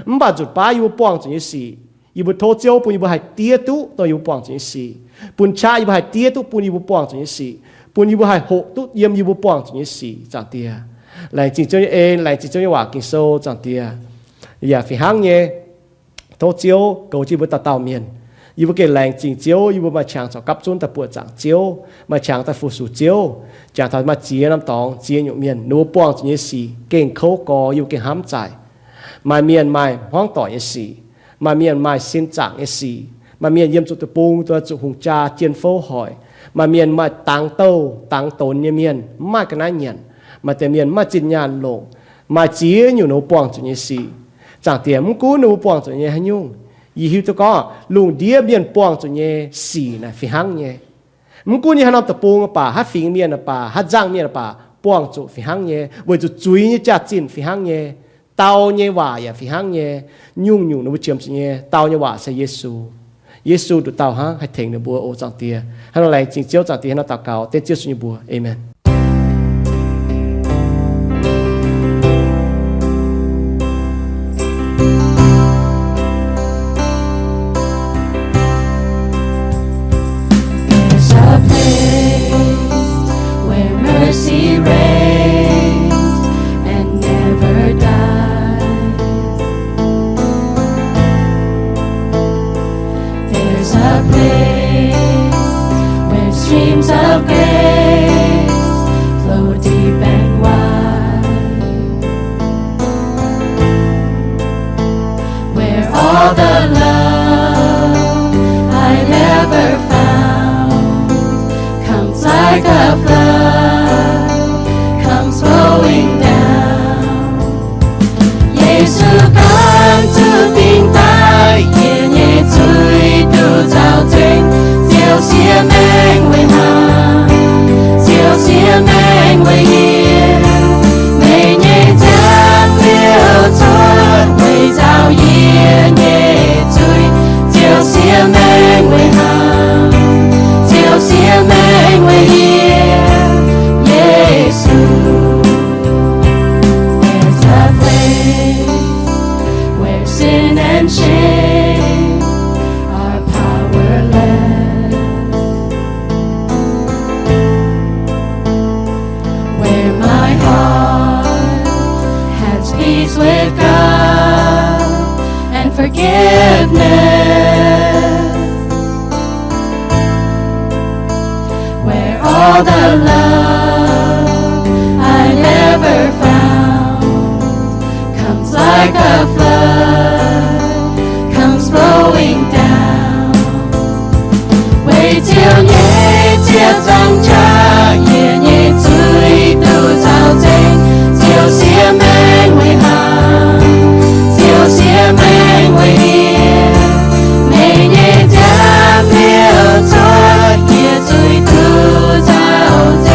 Mv baac nzunc baav yie mbuo buangh zuqc nyei sic, yie mbuo tov Ziouv bun yie mbuo haih diev duqv dongh yie mbuo buangh zuqc nyei sic, bun qaqv yie mbuo haih diev duqv bun yie mbuo buangh zuqc nyei sic, bun yie mbuo haih hoqc duqv yiem yie mbuo buangh zuqc nyei sic, Zaangc Diex. Laengz zingh Ziouv nyei en, laengz zingh Ziouv nyei waac Ging-Sou, Zaangc Diex. Yaac fih hnangv nyei, tov Ziouv goux jienv yie mbuo dauh dauh mienh. Yie mbuo gengh laengz zingh Ziouv, yie mbuo maaih qangx caux gapv zunv daaih buoqc zaangc Ziouv, maaih qangx daaih fu-sux Ziouv. Jangx taux maaih ziex norm dorngx ziex nyungc mienh, ninh mbuo buangh zuqc nyei sic gengh kouv gorx, yie mbuo gengh hnamv zaaic. Maaih mienh maaih hmuangv doic nyei sic, maaih mienh maaih sin zaangc nyei sic, maaih mienh yiem zuqc deic-bung zuqc hungh jaa jien fouv hoic, maaih mienh maaih dangx douh dangx donx nyei mienh, mv maaih ga'naaiv nyanc, maaih deix mienh mv maaih zinh nyaanh longc, maaih ziex nyungc ninh mbuo buangh zuqc nyei sic. Zaangc Diex, mv gunv ninh mbuo buangh zuqc nyei haaix nyungc, yie hiuv duqv gorngv lungh ndiev mienh buangh zuqc nyei sic naaic fih hnangv nyei. Mv gunv yiem haaix norm deic-bung baac, haaix fingx mienh baac, haaix nzangc mienh baac, buangh zuqc fih hnangv nyei, weic zuqc zuiz nyei jaax-zinh fih hnangv nyei, dau nyei waac yaac fih hnangv nyei. Nyungc-nyungc ninh mbuo qiemx zuqc nyei dau nyei waac se Yesu. Yesu nduqc dauh hnangv haih tengx ninh mbuo oc, Zaangc Diex. Hnangv nor laengz zingh Ziouv, Zaangc Diex, hnangv nor daux gaux dengv Ziouv Yesu nyei mbuox. Aamen. There's a place where mercy reigns and never dies. There's a place where streams of grace flow deep and wide, where all the love I've ever found comes like a flood, comes flowing down. Yesu gan zuqc dingc daaih yie nyei zuiz duqv zaux nzengc. Ziouv siev maengc weic hnaangx, Ziouv siev maengc weic yie. Meih nyei nziaamv liouc cuotv weic nzauh yie nyei zuiz. Ziouv siev maengc weic hnaangx, Ziouv siev maengc weic yie. Yesu. There's a place where sin and shame are powerless, where my heart has peace with God and forgiveness, where all the love I've ever found comes like a flood, comes flowing down. Weic Ziouv nyei ziepc nzaangc jaax, yie nyei zuiz duqv zaux nzengc. Ziouv siev maengc weic hnaangx, Ziouv siev maengc weic yie. Meih nyei nziaamv liouc cuotv, yie zuiz duqv zaux nzengc.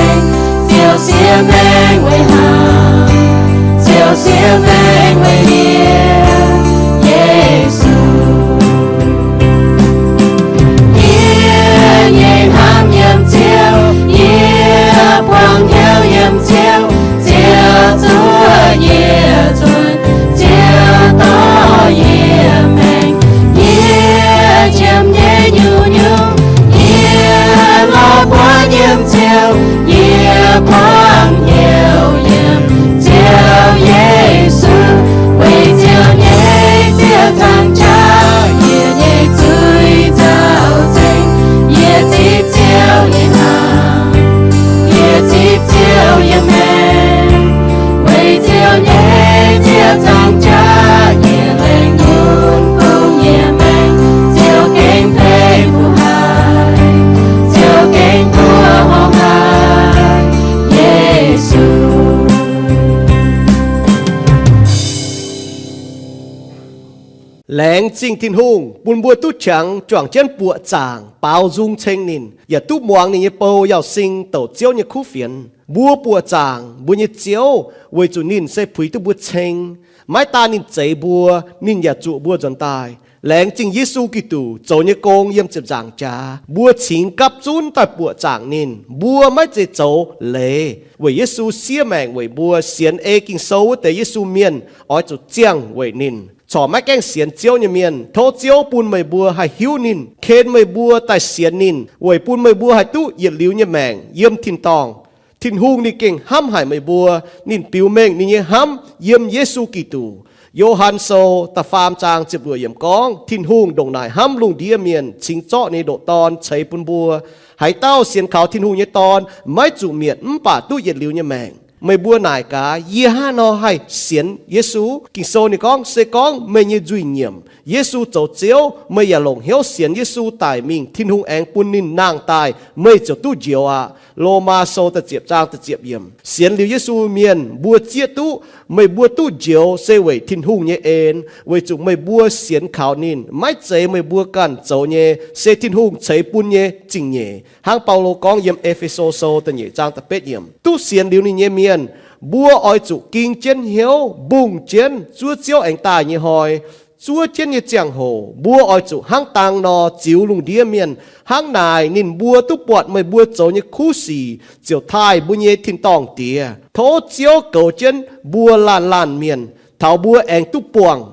Laengz zingh Tin-Hungh bun mbuo duqv qangx juangc jienv buoqc zaangc baaux nzung ceng ninh, yaac duqv muangx ninh nyei bou Yauz Sing douc Ziouv nyei kuv fienx. Mbuo buoqc zaangc mbuo nyei Ziouv weic zuqc ninh se puix duqv mbuo ceng. Maiv daan ninh zeix mbuo, ninh yaac zuqc mbuo nzuonx daaih. Laengz zingh Yesu Giduc zoux nyei gong yiem ziepc nzaangc jaax, mbuo cingx gapv zunv daaih buoqc zaangc ninh. Mbuo maiv zeiz zoux leiz weic Yesu siev maengc weic mbuo. Sienx ei Ging-Sou wuov deix Yesu mienh oix zuqc ziangh weic ninh. Corc maiv gaengh sienx Ziouv nyei mienh, tov Ziouv bun meih mbuo haih hiuv ninh, ken meih mbuo daaih sienx ninh, weic bun meih mbuo haih duqv yietc liuz nyei maengc yiem tin-dorngh. Tin-Hungh ninh gengh hnamv haic meih mbuo. Ninh biux mengh ninh nyei hnamv yiem Yesu Giduc. Yo^han Sou da'faam zaang ziepc luoqc yiemc gorngv, Tin-Hungh ndongc naaic hnamv lungh ndiev mienh, cingx zorqv ninh nyei ndoqc Dorn ceix bun mbuo. Haaix dauh sienx kaux Tin-Hungh nyei Dorn maiv zuqc mietc mv baac duqv yietc liuz nyei maengc. Meih mbuo naaic gaax, yie hnangv haaix nor haih sienx Yesu? Ging-Sou ninh gorngv, se gorngv meih nyei nzuih nyiemc Yesu zoux Ziouv, meih yaac longc hnyouv sienx Yesu daic mingh, Tin-Hungh aengx bun ninh nangh daaih, meih ziouc duqv njoux aqv. Lomaa Sou da'ziepc zaang da'ziepc yiemc. Sienx liuz Yesu mienh mbuo zieqv duqv, meih mbuo duqv njoux se weic Tin-Hungh nyei en, weic zuqc meih mbuo sienx kaux ninh. Maiv zeiz meih mbuo ganh zoux nyei, se Tin-Hungh ceix bun nyei zingh nyeic. Hnangv Baulo gorngv yiem E^fe^so Sou da'nyeic zaang da'betv yiemc, duqv sienx liuz ninh nyei mienh, mbuo oix zuqc ging jienv hnyouv mbungh jienv zuov Ziouv aengx daaih nyei hnoi. Zuov jienv nyei ziangh hoc mbuo oix zuqc hnangv dang nor ziux lungh ndiev mienh. Hnangv naaic ninh mbuo duqv buatc meih mbuo zoux nyei kuv sic ziouc taaih mbuo nyei tin-dorngh Diex. Tov Ziouv goux jienv mbuo laanh laanh mienh, taux mbuo aengx duqv buangh